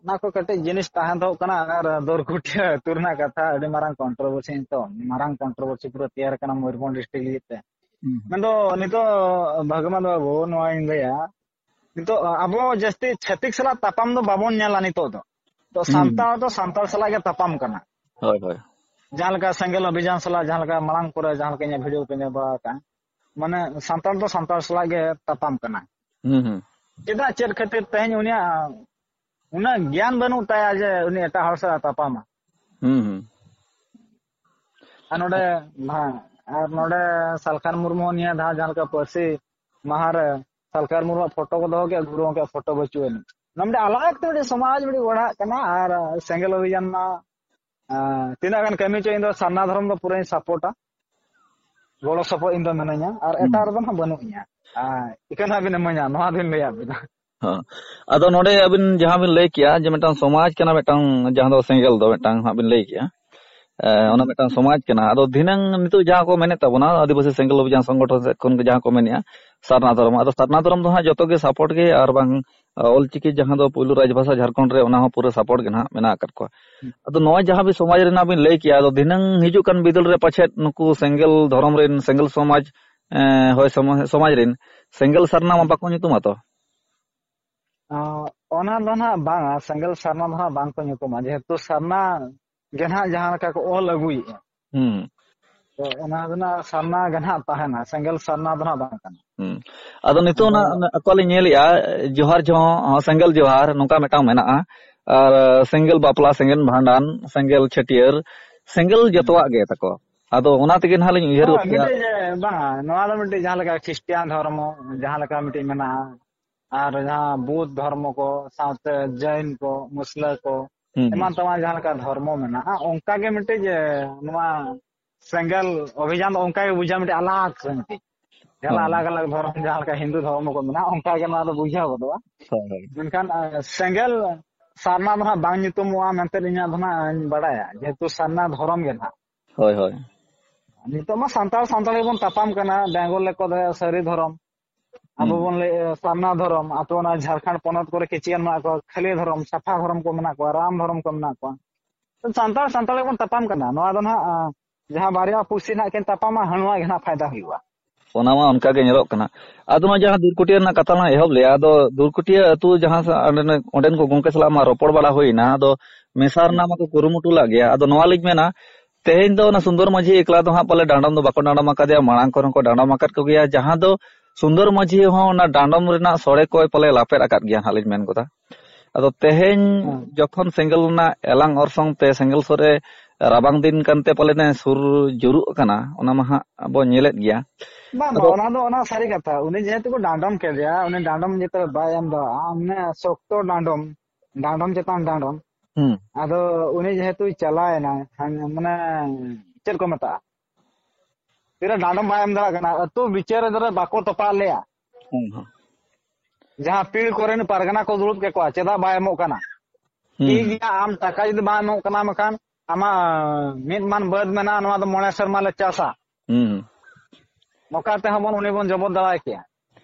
ᱚᱱᱟ ᱠᱚ ᱠᱟᱹᱴᱤᱡ ᱡᱤᱱᱤᱥ ᱛᱟᱦᱮᱸ ᱫᱚᱦᱚᱜ ᱠᱟᱱᱟ᱾ ᱟᱨ ᱫᱚᱨᱠᱩᱴᱤᱭᱟᱹ ᱟᱹᱛᱩ ᱨᱮᱱᱟᱜ ᱠᱟᱛᱷᱟ, ᱟᱹᱰᱤ ᱢᱟᱨᱟᱝ controversy ᱱᱤᱛᱚᱜ, ᱢᱟᱨᱟᱝ controversy ᱯᱩᱨᱟᱹ ᱛᱮᱭᱟᱨ ᱠᱟᱱᱟ ᱢᱚᱭᱩᱨᱵᱷᱚᱸᱡᱽ district ᱞᱟᱹᱜᱤᱫ ᱛᱮ᱾ ᱦᱩᱸ᱾ ᱢᱮᱱᱫᱚ ᱱᱤᱛᱚᱜ ᱵᱷᱟᱜᱽᱢᱟᱱ ᱵᱟᱹᱵᱩ, ᱱᱚᱣᱟᱧ ᱞᱟᱹᱭᱟ, ᱱᱤᱛᱚᱜ ᱟᱵᱚ ᱡᱟᱹᱥᱛᱤ ᱪᱷᱟᱹᱛᱤᱠ ᱥᱟᱞᱟᱜ ᱛᱟᱯᱟᱢ ᱫᱚ ᱵᱟᱵᱚᱱ ᱧᱮᱞᱟ ᱱᱤᱛᱚᱜ ᱫᱚ᱾ ᱛᱚ ᱦᱩᱸ᱾ ᱥᱟᱱᱛᱟᱲ ᱫᱚ ᱥᱟᱱᱛᱟᱲ ᱥᱟᱞᱟᱜ ᱜᱮ ᱛᱟᱯᱟᱢ ᱠᱟᱱᱟ᱾ ᱦᱳᱭ, ᱦᱳᱭ᱾ ᱡᱟᱦᱟᱸ ᱞᱮᱠᱟ ᱥᱮᱸᱜᱮᱞ ᱚᱵᱷᱤᱡᱟᱱ ᱥᱟᱞᱟᱜ, ᱡᱟᱦᱟᱸ ᱞᱮᱠᱟ ᱢᱟᱲᱟᱝ ᱠᱚᱨᱮ ᱡᱟᱦᱟᱸ ᱞᱮᱠᱟ ᱤᱧᱟᱹᱜ video ᱠᱚ ᱧᱮᱞ ᱵᱟᱲᱟ ᱟᱠᱟᱫᱼᱟ, ᱢᱟᱱᱮ ᱥᱟᱱᱛᱟᱲ ᱫᱚ ᱥᱟᱱᱛᱟᱲ ᱥᱟᱞᱟᱜ ᱜᱮ ᱛᱟᱯᱟᱢ ᱠᱟᱱᱟ᱾ ᱦᱩᱸ, ᱦᱩᱸ᱾ ᱪᱮᱫᱟᱜ, ᱪᱮᱫ ᱠᱷᱟᱹᱛᱤᱨ ᱛᱮᱦᱮᱧ ᱩᱱᱤᱭᱟᱜ ᱩᱱᱟᱹᱜ ᱜᱮᱭᱟᱱ ᱵᱟᱹᱱᱩᱜ ᱛᱟᱭᱟ ᱡᱮ ᱩᱱᱤ ᱮᱴᱟᱜ ᱦᱚᱲ ᱥᱟᱞᱟᱜ ᱛᱟᱯᱟᱢᱟ? ᱦᱩᱸ, ᱦᱩᱸ᱾ ᱟᱨ ᱱᱚᱰᱮ, ᱦᱮᱸ, ᱟᱨ ᱱᱚᱰᱮ ᱥᱟᱞᱠᱷᱟᱱ ᱢᱩᱨᱢᱩ ᱱᱤᱭᱟᱹ ᱫᱷᱟᱣ ᱡᱟᱦᱟᱸ ᱞᱮᱠᱟ ᱯᱟᱹᱨᱥᱤ ᱢᱟᱦᱟ ᱨᱮ ᱥᱟᱞᱠᱷᱟᱱ ᱢᱩᱨᱢᱩᱣᱟᱜ ᱯᱷᱳᱴᱳ ᱠᱚ ᱫᱚᱦᱚ ᱠᱮᱫ, ᱜᱩᱨᱩ ᱜᱚᱢᱠᱮᱭᱟᱜ ᱯᱷᱳᱴᱳ ᱵᱟᱹᱪᱩᱜ ᱟᱹᱱᱤᱡ᱾ ᱱᱚᱣᱟ ᱢᱤᱫᱴᱮᱱ ᱟᱞᱟᱜᱽ ᱛᱮ ᱢᱤᱫᱴᱮᱱ ᱥᱚᱢᱟᱡᱽ ᱢᱤᱫᱴᱮᱱ ᱜᱚᱲᱦᱟᱜ ᱠᱟᱱᱟ᱾ ᱟᱨ ᱥᱮᱸᱜᱮᱞ ᱚᱵᱷᱤᱡᱟᱱ ᱢᱟ, ᱟᱸ, ᱛᱤᱱᱟᱹᱜ ᱜᱟᱱ ᱠᱟᱹᱢᱤ ᱪᱚ, ᱤᱧ ᱫᱚ ᱥᱟᱨᱱᱟ ᱫᱷᱚᱨᱚᱢ ᱫᱚ ᱯᱩᱨᱟᱹᱧ ᱥᱟᱯᱳᱨᱴᱟ, ᱜᱚᱲᱚ ᱥᱚᱯᱚᱦᱚᱫ ᱤᱧ ᱫᱚ ᱢᱤᱱᱟᱹᱧᱟ, ᱟᱨ ᱦᱩᱸ᱾ ᱮᱴᱟᱜ ᱨᱮᱫᱚ ᱱᱟᱦᱟᱜ ᱵᱟᱹᱱᱩᱜ ᱤᱧᱟ᱾ ᱟᱨ ᱤᱠᱟᱹ ᱱᱟᱦᱟᱜ ᱵᱤᱱ ᱤᱢᱟᱹᱧᱟ, ᱱᱚᱣᱟ ᱫᱚᱧ ᱞᱟᱹᱭᱟᱫ ᱵᱤᱱᱟ᱾ ᱦᱮᱸ᱾ ᱟᱫᱚ ᱱᱚᱰᱮ ᱟᱵᱤᱱ ᱡᱟᱦᱟᱸ ᱵᱤᱱ ᱞᱟᱹᱭ ᱠᱮᱜᱼᱟ ᱡᱮ ᱢᱤᱫᱴᱟᱝ ᱥᱚᱢᱟᱡᱽ ᱠᱟᱱᱟ, ᱢᱤᱫᱴᱟᱝ ᱡᱟᱦᱟᱸ ᱫᱚ ᱥᱮᱸᱜᱮᱞ ᱫᱚ ᱢᱤᱫᱴᱟᱝ ᱦᱟᱸᱜ ᱵᱤᱱ ᱞᱟᱹᱭ ᱠᱮᱜᱼᱟ, ᱮ, ᱚᱱᱟ ᱢᱤᱫᱴᱟᱝ ᱥᱚᱢᱟᱡᱽ ᱠᱟᱱᱟ᱾ ᱟᱫᱚ ᱫᱷᱤᱱᱟᱹᱝ ᱱᱤᱛᱚᱜ ᱡᱟᱦᱟᱸ ᱠᱚ ᱢᱮᱱᱮᱫ ᱛᱟᱵᱚᱱᱟ ᱟᱹᱫᱤᱵᱟᱹᱥᱤ ᱥᱮᱸᱜᱮᱞ ᱚᱵᱷᱤᱡᱟᱱ ᱥᱚᱝᱜᱚᱴᱷᱚᱱ ᱥᱮᱫ ᱠᱷᱚᱱ ᱜᱮ ᱡᱟᱦᱟᱸ ᱠᱚ ᱢᱮᱱᱮᱜᱼᱟ ᱥᱟᱨᱱᱟ ᱫᱷᱚᱨᱚᱢ, ᱟᱫᱚ ᱥᱟᱨᱱᱟ ᱫᱷᱚᱨᱚᱢ ᱫᱚ ᱦᱟᱸᱜ ᱡᱚᱛᱚ ᱜᱮ ᱥᱟᱯᱳᱨᱴ ᱜᱮ, ᱟᱨ ᱵᱟᱝ, ᱟ, ᱚᱞᱪᱤᱠᱤ ᱡᱟᱦᱟᱸ ᱫᱚ ᱯᱩᱭᱞᱩ ᱨᱟᱡᱽᱵᱷᱟᱥᱟ ᱡᱷᱟᱲᱠᱷᱚᱸᱰ ᱨᱮ, ᱚᱱᱟ ᱦᱚᱸ ᱯᱩᱨᱟᱹ ᱥᱟᱯᱳᱨᱴ ᱜᱮ ᱱᱟᱦᱟᱜ ᱢᱮᱱᱟᱜ ᱟᱠᱟᱫ ᱠᱚᱣᱟ᱾ ᱟᱫᱚ ᱱᱚᱣᱟ ᱡᱟᱦᱟᱸ ᱵᱤᱱ ᱥᱚᱢᱟᱡᱽ ᱨᱮᱱᱟᱜ ᱵᱤᱱ ᱞᱟᱹᱭ ᱠᱮᱜᱼᱟ, ᱟᱫᱚ ᱫᱷᱤᱱᱟᱹᱝ ᱦᱤᱡᱩᱜ ᱠᱟᱱ ᱵᱤᱫᱟᱹᱞ ᱨᱮ ᱯᱟᱪᱮᱫ ᱱᱩᱠᱩ ᱥᱮᱸᱜᱮᱞ ᱫᱷᱚᱨᱚᱢ ᱨᱮᱱ, ᱥᱮᱸᱜᱮᱞ ᱥᱚᱢᱟᱡᱽ, ᱮ, ᱦᱳᱭ, ᱥᱚᱢᱟ-, ᱥᱚᱢᱟᱡᱽ ᱨᱮᱱ ᱥᱮᱸᱜᱮᱞ ᱥᱟᱨᱱᱟ ᱢᱟ ᱵᱟᱠᱚ ᱧᱩᱛᱩᱢᱟ ᱛᱚ? ᱚ, ᱚᱱᱟ ᱫᱚ ᱱᱟᱦᱟᱜ ᱵᱟᱝᱟ, ᱥᱮᱸᱜᱮᱞ ᱥᱟᱨᱱᱟ ᱫᱚ ᱱᱟᱦᱟᱜ ᱵᱟᱝ ᱠᱚ ᱧᱩᱛᱩᱢᱟ, ᱡᱮᱦᱮᱛᱩ ᱥᱟᱨᱱᱟ ᱜᱮ ᱱᱟᱦᱟᱜ ᱡᱟᱦᱟᱸ ᱞᱮᱠᱟ ᱠᱚ ᱚᱞ ᱟᱹᱜᱩᱭᱮᱫᱼᱟ᱾ ᱦᱩᱸ᱾ ᱛᱚ ᱚᱱᱟ ᱫᱚ ᱱᱟᱦᱟᱜ ᱥᱟᱨᱱᱟ ᱜᱮ ᱱᱟᱦᱟᱜ ᱛᱟᱦᱮᱱᱟ, ᱥᱮᱸᱜᱮᱞ ᱥᱟᱨᱱᱟ ᱫᱚ ᱱᱟᱦᱟᱜ ᱵᱟᱝ ᱠᱟᱱᱟ᱾ ᱦᱩᱸ᱾ ᱟᱫᱚ ᱱᱤᱛᱚᱜ ᱟᱫᱚ ᱚᱱᱟ, ᱚᱱᱟ ᱟᱠᱚ ᱞᱤᱧ ᱧᱮᱞᱮᱜᱼᱟ, ᱡᱚᱦᱟᱨ ᱡᱚᱦᱚᱸ ᱦᱚᱸ ᱥᱮᱸᱜᱮᱞ ᱡᱚᱦᱟᱨ ᱱᱚᱝᱠᱟ ᱢᱤᱫᱴᱟᱝ ᱢᱮᱱᱟᱜᱼᱟ, ᱟᱨ ᱥᱮᱸᱜᱮᱞ ᱵᱟᱯᱞᱟ, ᱥᱮᱸᱜᱮᱞ ᱵᱷᱟᱸᱰᱟᱱ, ᱥᱮᱸᱜᱮᱞ ᱪᱷᱟᱹᱴᱭᱟᱹᱨ, ᱥᱮᱸᱜᱮᱞ ᱦᱩᱸ᱾ ᱡᱚᱛᱚᱣᱟᱜ ᱜᱮ ᱛᱟᱠᱚ᱾ ᱟᱫᱚ ᱚᱱᱟ ᱛᱮᱜᱮ ᱱᱟᱦᱟᱜ ᱞᱤᱧ ᱩᱭᱦᱟᱹᱨ ᱦᱳᱭ, ᱜᱚᱫ ᱠᱮᱜᱼᱟ᱾ ᱢᱤᱫᱴᱮᱡ ᱡᱮ, ᱵᱟᱝᱟ, ᱱᱚᱣᱟ ᱫᱚ ᱢᱤᱫᱴᱮᱡ ᱡᱟᱦᱟᱸ ᱞᱮᱠᱟ ᱠᱷᱨᱤᱥᱴᱤᱭᱟᱱ ᱫᱷᱚᱨᱢᱚ, ᱡᱟᱦᱟᱸ ᱞᱮᱠᱟ ᱢᱤᱫᱴᱮᱡ ᱢᱮᱱᱟᱜᱼᱟ, ᱟᱨ ᱡᱟᱦᱟᱸ ᱵᱳᱫᱷ ᱫᱷᱚᱨᱢᱚ ᱠᱚ, ᱥᱟᱶᱛᱮ ᱡᱟᱹᱭᱱ ᱠᱚ, ᱢᱩᱥᱞᱟᱹ ᱠᱚ, ᱦᱩᱸ, ᱦᱩᱸ᱾ ᱮᱢᱟᱱ ᱛᱮᱢᱟᱱ ᱡᱟᱦᱟᱸ ᱞᱮᱠᱟ ᱫᱷᱚᱨᱢᱚ ᱢᱮᱱᱟᱜᱼᱟ, ᱚᱱᱠᱟ ᱜᱮ ᱢᱤᱫᱴᱮᱡ, ᱮ, ᱱᱚᱣᱟ ᱥᱮᱸᱜᱮᱞ ᱚᱵᱷᱤᱡᱟᱱ ᱫᱚ ᱚᱱᱠᱟ ᱜᱮ ᱵᱩᱡᱷᱟᱹᱜᱼᱟ, ᱢᱤᱫᱴᱮᱡ ᱟᱞᱟᱜᱽ ᱥᱮ ᱢᱤᱫᱴᱮᱡ᱾ ᱡᱟᱦᱟᱸ ᱦᱳᱭ᱾ ᱟᱞᱟᱜᱽ ᱟᱞᱟᱜᱽ ᱫᱷᱚᱨᱚᱢ, ᱡᱟᱦᱟᱸ ᱞᱮᱠᱟ ᱦᱤᱱᱫᱩ ᱫᱷᱚᱨᱚᱢ ᱠᱚ ᱢᱮᱱᱟᱜᱼᱟ, ᱚᱱᱠᱟ ᱜᱮ ᱱᱚᱣᱟ ᱫᱚ ᱵᱩᱡᱷᱟᱹᱣ ᱜᱚᱫᱚᱜᱼᱟ᱾ ᱦᱳᱭ, ᱦᱳᱭ᱾ ᱢᱮᱱᱠᱷᱟᱱ, ᱮ, ᱥᱮᱸᱜᱮᱞ ᱥᱟᱨᱱᱟ ᱫᱚ ᱦᱟᱸᱜ ᱵᱟᱝ ᱧᱩᱛᱩᱢᱚᱜᱼᱟ ᱢᱮᱱᱛᱮ ᱤᱧᱟᱹᱜ ᱫᱚ ᱦᱟᱸᱜ ᱤᱧ ᱵᱟᱲᱟᱭᱟ, ᱡᱮᱦᱮᱛᱩ ᱥᱟᱨᱱᱟ ᱫᱷᱚᱨᱚᱢ ᱜᱮ ᱱᱟᱦᱟᱜ᱾ ᱦᱳᱭ, ᱦᱳᱭ᱾ ᱱᱤᱛᱚᱜ ᱢᱟ ᱥᱟᱱᱛᱟᱲ ᱥᱟᱱᱛᱟᱲ ᱜᱮᱵᱚᱱ ᱛᱟᱯᱟᱢ ᱠᱟᱱᱟ, ᱵᱮᱝᱜᱚᱞ ᱨᱮᱠᱚ ᱫᱚᱦᱚᱭᱟ ᱥᱟᱹᱨᱤ ᱫᱷᱚᱨᱚᱢ, ᱟᱵᱚ ᱦᱩᱸ᱾ ᱵᱚᱱ ᱞᱟᱹᱭ, ᱥᱟᱨᱱᱟ ᱫᱷᱚᱨᱚᱢ, ᱟᱯᱮ ᱚᱱᱟ ᱡᱷᱟᱲᱠᱷᱚᱸᱰ ᱯᱚᱱᱚᱛ ᱠᱚᱨᱮ ᱠᱤᱪᱷᱩ ᱜᱟᱱ ᱢᱮᱱᱟᱜ ᱠᱚᱣᱟ, ᱠᱷᱟᱹᱞᱤ ᱫᱷᱚᱨᱚᱢ, ᱥᱟᱯᱷᱟ ᱫᱷᱚᱨᱚᱢ ᱠᱚ ᱢᱮᱱᱟᱜ ᱠᱚᱣᱟ, ᱨᱟᱢ ᱫᱷᱚᱨᱚᱢ ᱠᱚ ᱢᱮᱱᱟᱜ ᱠᱚᱣᱟ᱾ ᱥᱟᱱᱛᱟᱲ ᱥᱟᱱᱛᱟᱲ ᱜᱮᱵᱚᱱ ᱛᱟᱯᱟᱢ ᱠᱟᱱᱟ᱾ ᱱᱚᱣᱟ ᱫᱚ ᱱᱟᱦᱟᱜ, ᱟᱸ, ᱡᱟᱦᱟᱸ ᱵᱟᱨᱭᱟ ᱯᱩᱲᱥᱤ ᱱᱟᱦᱟᱜ ᱠᱤᱱ ᱛᱟᱯᱟᱢᱟ, ᱦᱟᱹᱱᱣᱟ ᱜᱮ ᱱᱟᱦᱟᱜ ᱯᱷᱟᱭᱫᱟ ᱦᱩᱭᱩᱜᱼᱟ᱾ ᱚᱱᱟ ᱢᱟ ᱚᱱᱠᱟ ᱜᱮ ᱧᱮᱞᱚᱜ ᱠᱟᱱᱟ᱾ ᱟᱫᱚ ᱱᱚᱣᱟ ᱡᱟᱦᱟᱸ ᱫᱩᱨᱠᱩᱴᱤᱭᱟᱹ ᱨᱮᱱᱟᱜ ᱠᱟᱛᱷᱟ ᱞᱟᱝ ᱮᱦᱚᱵ ᱞᱮᱜᱼᱟ, ᱟᱫᱚ ᱫᱩᱨᱠᱩᱴᱤᱭᱟᱹ ᱟᱹᱛᱩ ᱡᱟᱦᱟᱸ ᱥᱟ-, ᱚᱸᱰᱮᱱ, ᱚᱸᱰᱮᱱ ᱠᱚ ᱜᱚᱢᱠᱮ ᱥᱟᱞᱟᱜ ᱢᱟ ᱨᱚᱯᱚᱲ ᱵᱟᱲᱟ ᱦᱩᱭᱱᱟ, ᱟᱫᱚ ᱢᱮᱥᱟ ᱨᱮᱱᱟᱜ ᱢᱟᱠᱚ ᱠᱩᱨᱩᱢᱩᱴᱩ ᱞᱟᱜ ᱜᱮᱭᱟ᱾ ᱟᱫᱚ ᱱᱚᱣᱟ ᱞᱤᱧ ᱢᱮᱱᱟ, ᱛᱮᱦᱮᱧ ᱫᱚ ᱚᱱᱟ ᱥᱩᱱᱫᱚᱨ ᱢᱟᱹᱡᱷᱤ ᱮᱠᱞᱟ ᱫᱚ ᱦᱟᱸᱜ ᱯᱟᱞᱮ ᱰᱟᱸᱰᱚᱢ ᱫᱚ ᱵᱟᱠᱚ ᱰᱟᱸᱰᱚᱢ ᱟᱠᱟᱫᱮᱭᱟ, ᱢᱟᱲᱟᱝ ᱠᱷᱚᱱ ᱦᱚᱸᱠᱚ ᱰᱟᱸᱰᱚᱢ ᱟᱠᱟᱫ ᱠᱚᱜᱮᱭᱟ, ᱡᱟᱦᱟᱸ ᱫᱚ ᱥᱩᱱᱫᱚᱨ ᱢᱟᱹᱡᱷᱤ ᱦᱚᱸ ᱚᱱᱟ ᱰᱟᱸᱰᱚᱢ ᱨᱮᱱᱟᱜ ᱥᱚᱲᱮ ᱠᱚᱭ ᱯᱟᱞᱮ ᱞᱟᱯᱮᱫ ᱟᱠᱟᱫ ᱜᱮᱭᱟ ᱦᱟᱸᱜ ᱞᱤᱧ ᱢᱮᱱ ᱜᱚᱫᱟ᱾ ᱟᱫᱚ ᱛᱮᱦᱮᱧ ᱦᱮᱸ᱾ ᱡᱚᱠᱷᱚᱱ ᱥᱮᱸᱜᱮᱞ ᱨᱮᱱᱟᱜ ᱮᱞᱟᱝ ᱚᱨᱥᱚᱝ ᱛᱮ ᱥᱮᱸᱜᱮᱞ ᱥᱩᱨ ᱨᱮ ᱨᱟᱵᱟᱝ ᱫᱤᱱ ᱠᱟᱱᱛᱮ ᱯᱟᱞᱮᱱ ᱮ ᱥᱩᱨ ᱡᱩᱨᱩᱜ ᱠᱟᱱᱟ, ᱚᱱᱟ ᱢᱟ ᱦᱟᱸᱜ ᱵᱚ ᱧᱮᱞᱮᱫ ᱜᱮᱭᱟ᱾ ᱵᱟᱝ, ᱟᱫᱚ ᱵᱟᱝ, ᱚᱱᱟ ᱫᱚ, ᱚᱱᱟ ᱥᱟᱹᱨᱤ ᱠᱟᱛᱷᱟ᱾ ᱩᱱᱤ ᱡᱮᱦᱮᱛᱩ ᱠᱚ ᱰᱟᱸᱰᱚᱢ ᱠᱮᱫᱮᱭᱟ, ᱩᱱᱤ ᱰᱟᱸᱰᱚᱢ ᱡᱮᱛᱮ ᱵᱟᱭ ᱮᱢ ᱫᱟᱲᱮᱭᱟᱜᱼᱟ, ᱢᱟᱱᱮ ᱥᱚᱠᱛᱚ ᱰᱟᱸᱰᱚᱢ, ᱰᱟᱸᱰᱚᱢ ᱪᱮᱛᱟᱱ ᱰᱟᱸᱰᱚᱢ᱾ ᱦᱩᱸ᱾ ᱟᱫᱚ ᱩᱱᱤ ᱡᱮᱦᱮᱛᱩᱭ ᱪᱟᱞᱟᱣᱮᱱᱟ, ᱦᱟᱱ-, ᱢᱟᱱᱮ ᱪᱮᱫ ᱠᱚ ᱢᱮᱛᱟᱜᱼᱟ? ᱛᱤᱨᱮ ᱰᱟᱸᱰᱚᱢ ᱵᱟᱭ ᱮᱢ ᱫᱟᱲᱮᱭᱟᱜ ᱠᱟᱱᱟ, ᱟᱹᱛᱩ ᱵᱤᱪᱟᱹᱨ ᱨᱮ ᱵᱟᱠᱚ ᱛᱚᱯᱟᱜ ᱞᱮᱭᱟ᱾ ᱦᱩᱸ, ᱦᱩᱸ᱾ ᱡᱟᱦᱟᱸ ᱯᱤᱲ ᱠᱚᱨᱮᱱ ᱯᱟᱨᱜᱟᱱᱟ ᱠᱚ ᱫᱩᱲᱩᱵ ᱠᱮᱠᱚᱣᱟ, ᱪᱮᱫᱟᱜ ᱵᱟᱭ ᱮᱢᱚᱜ ᱠᱟᱱᱟ? ᱦᱩᱸ᱾ ᱴᱷᱤᱠ ᱜᱮᱭᱟ, ᱟᱢ ᱴᱟᱠᱟ ᱡᱩᱫᱤ ᱵᱟᱝ ᱮᱢᱚᱜ ᱠᱟᱱᱟ, ᱢᱮᱱᱠᱷᱟᱱ ᱟᱢᱟᱜ ᱢᱤᱫ ᱢᱟᱱ ᱵᱟᱹᱫ ᱢᱮᱱᱟᱜᱼᱟ, ᱱᱚᱣᱟ ᱫᱚ ᱢᱚᱬᱮ ᱥᱮᱨᱢᱟ ᱞᱮ ᱪᱟᱥᱟ᱾ ᱦᱩᱸ᱾ ᱱᱚᱝᱠᱟ ᱛᱮᱦᱚᱸ ᱵᱚᱱ, ᱩᱱᱤ ᱵᱚᱱ ᱡᱚᱵᱚᱫ ᱫᱟᱲᱮ ᱠᱮᱭᱟ᱾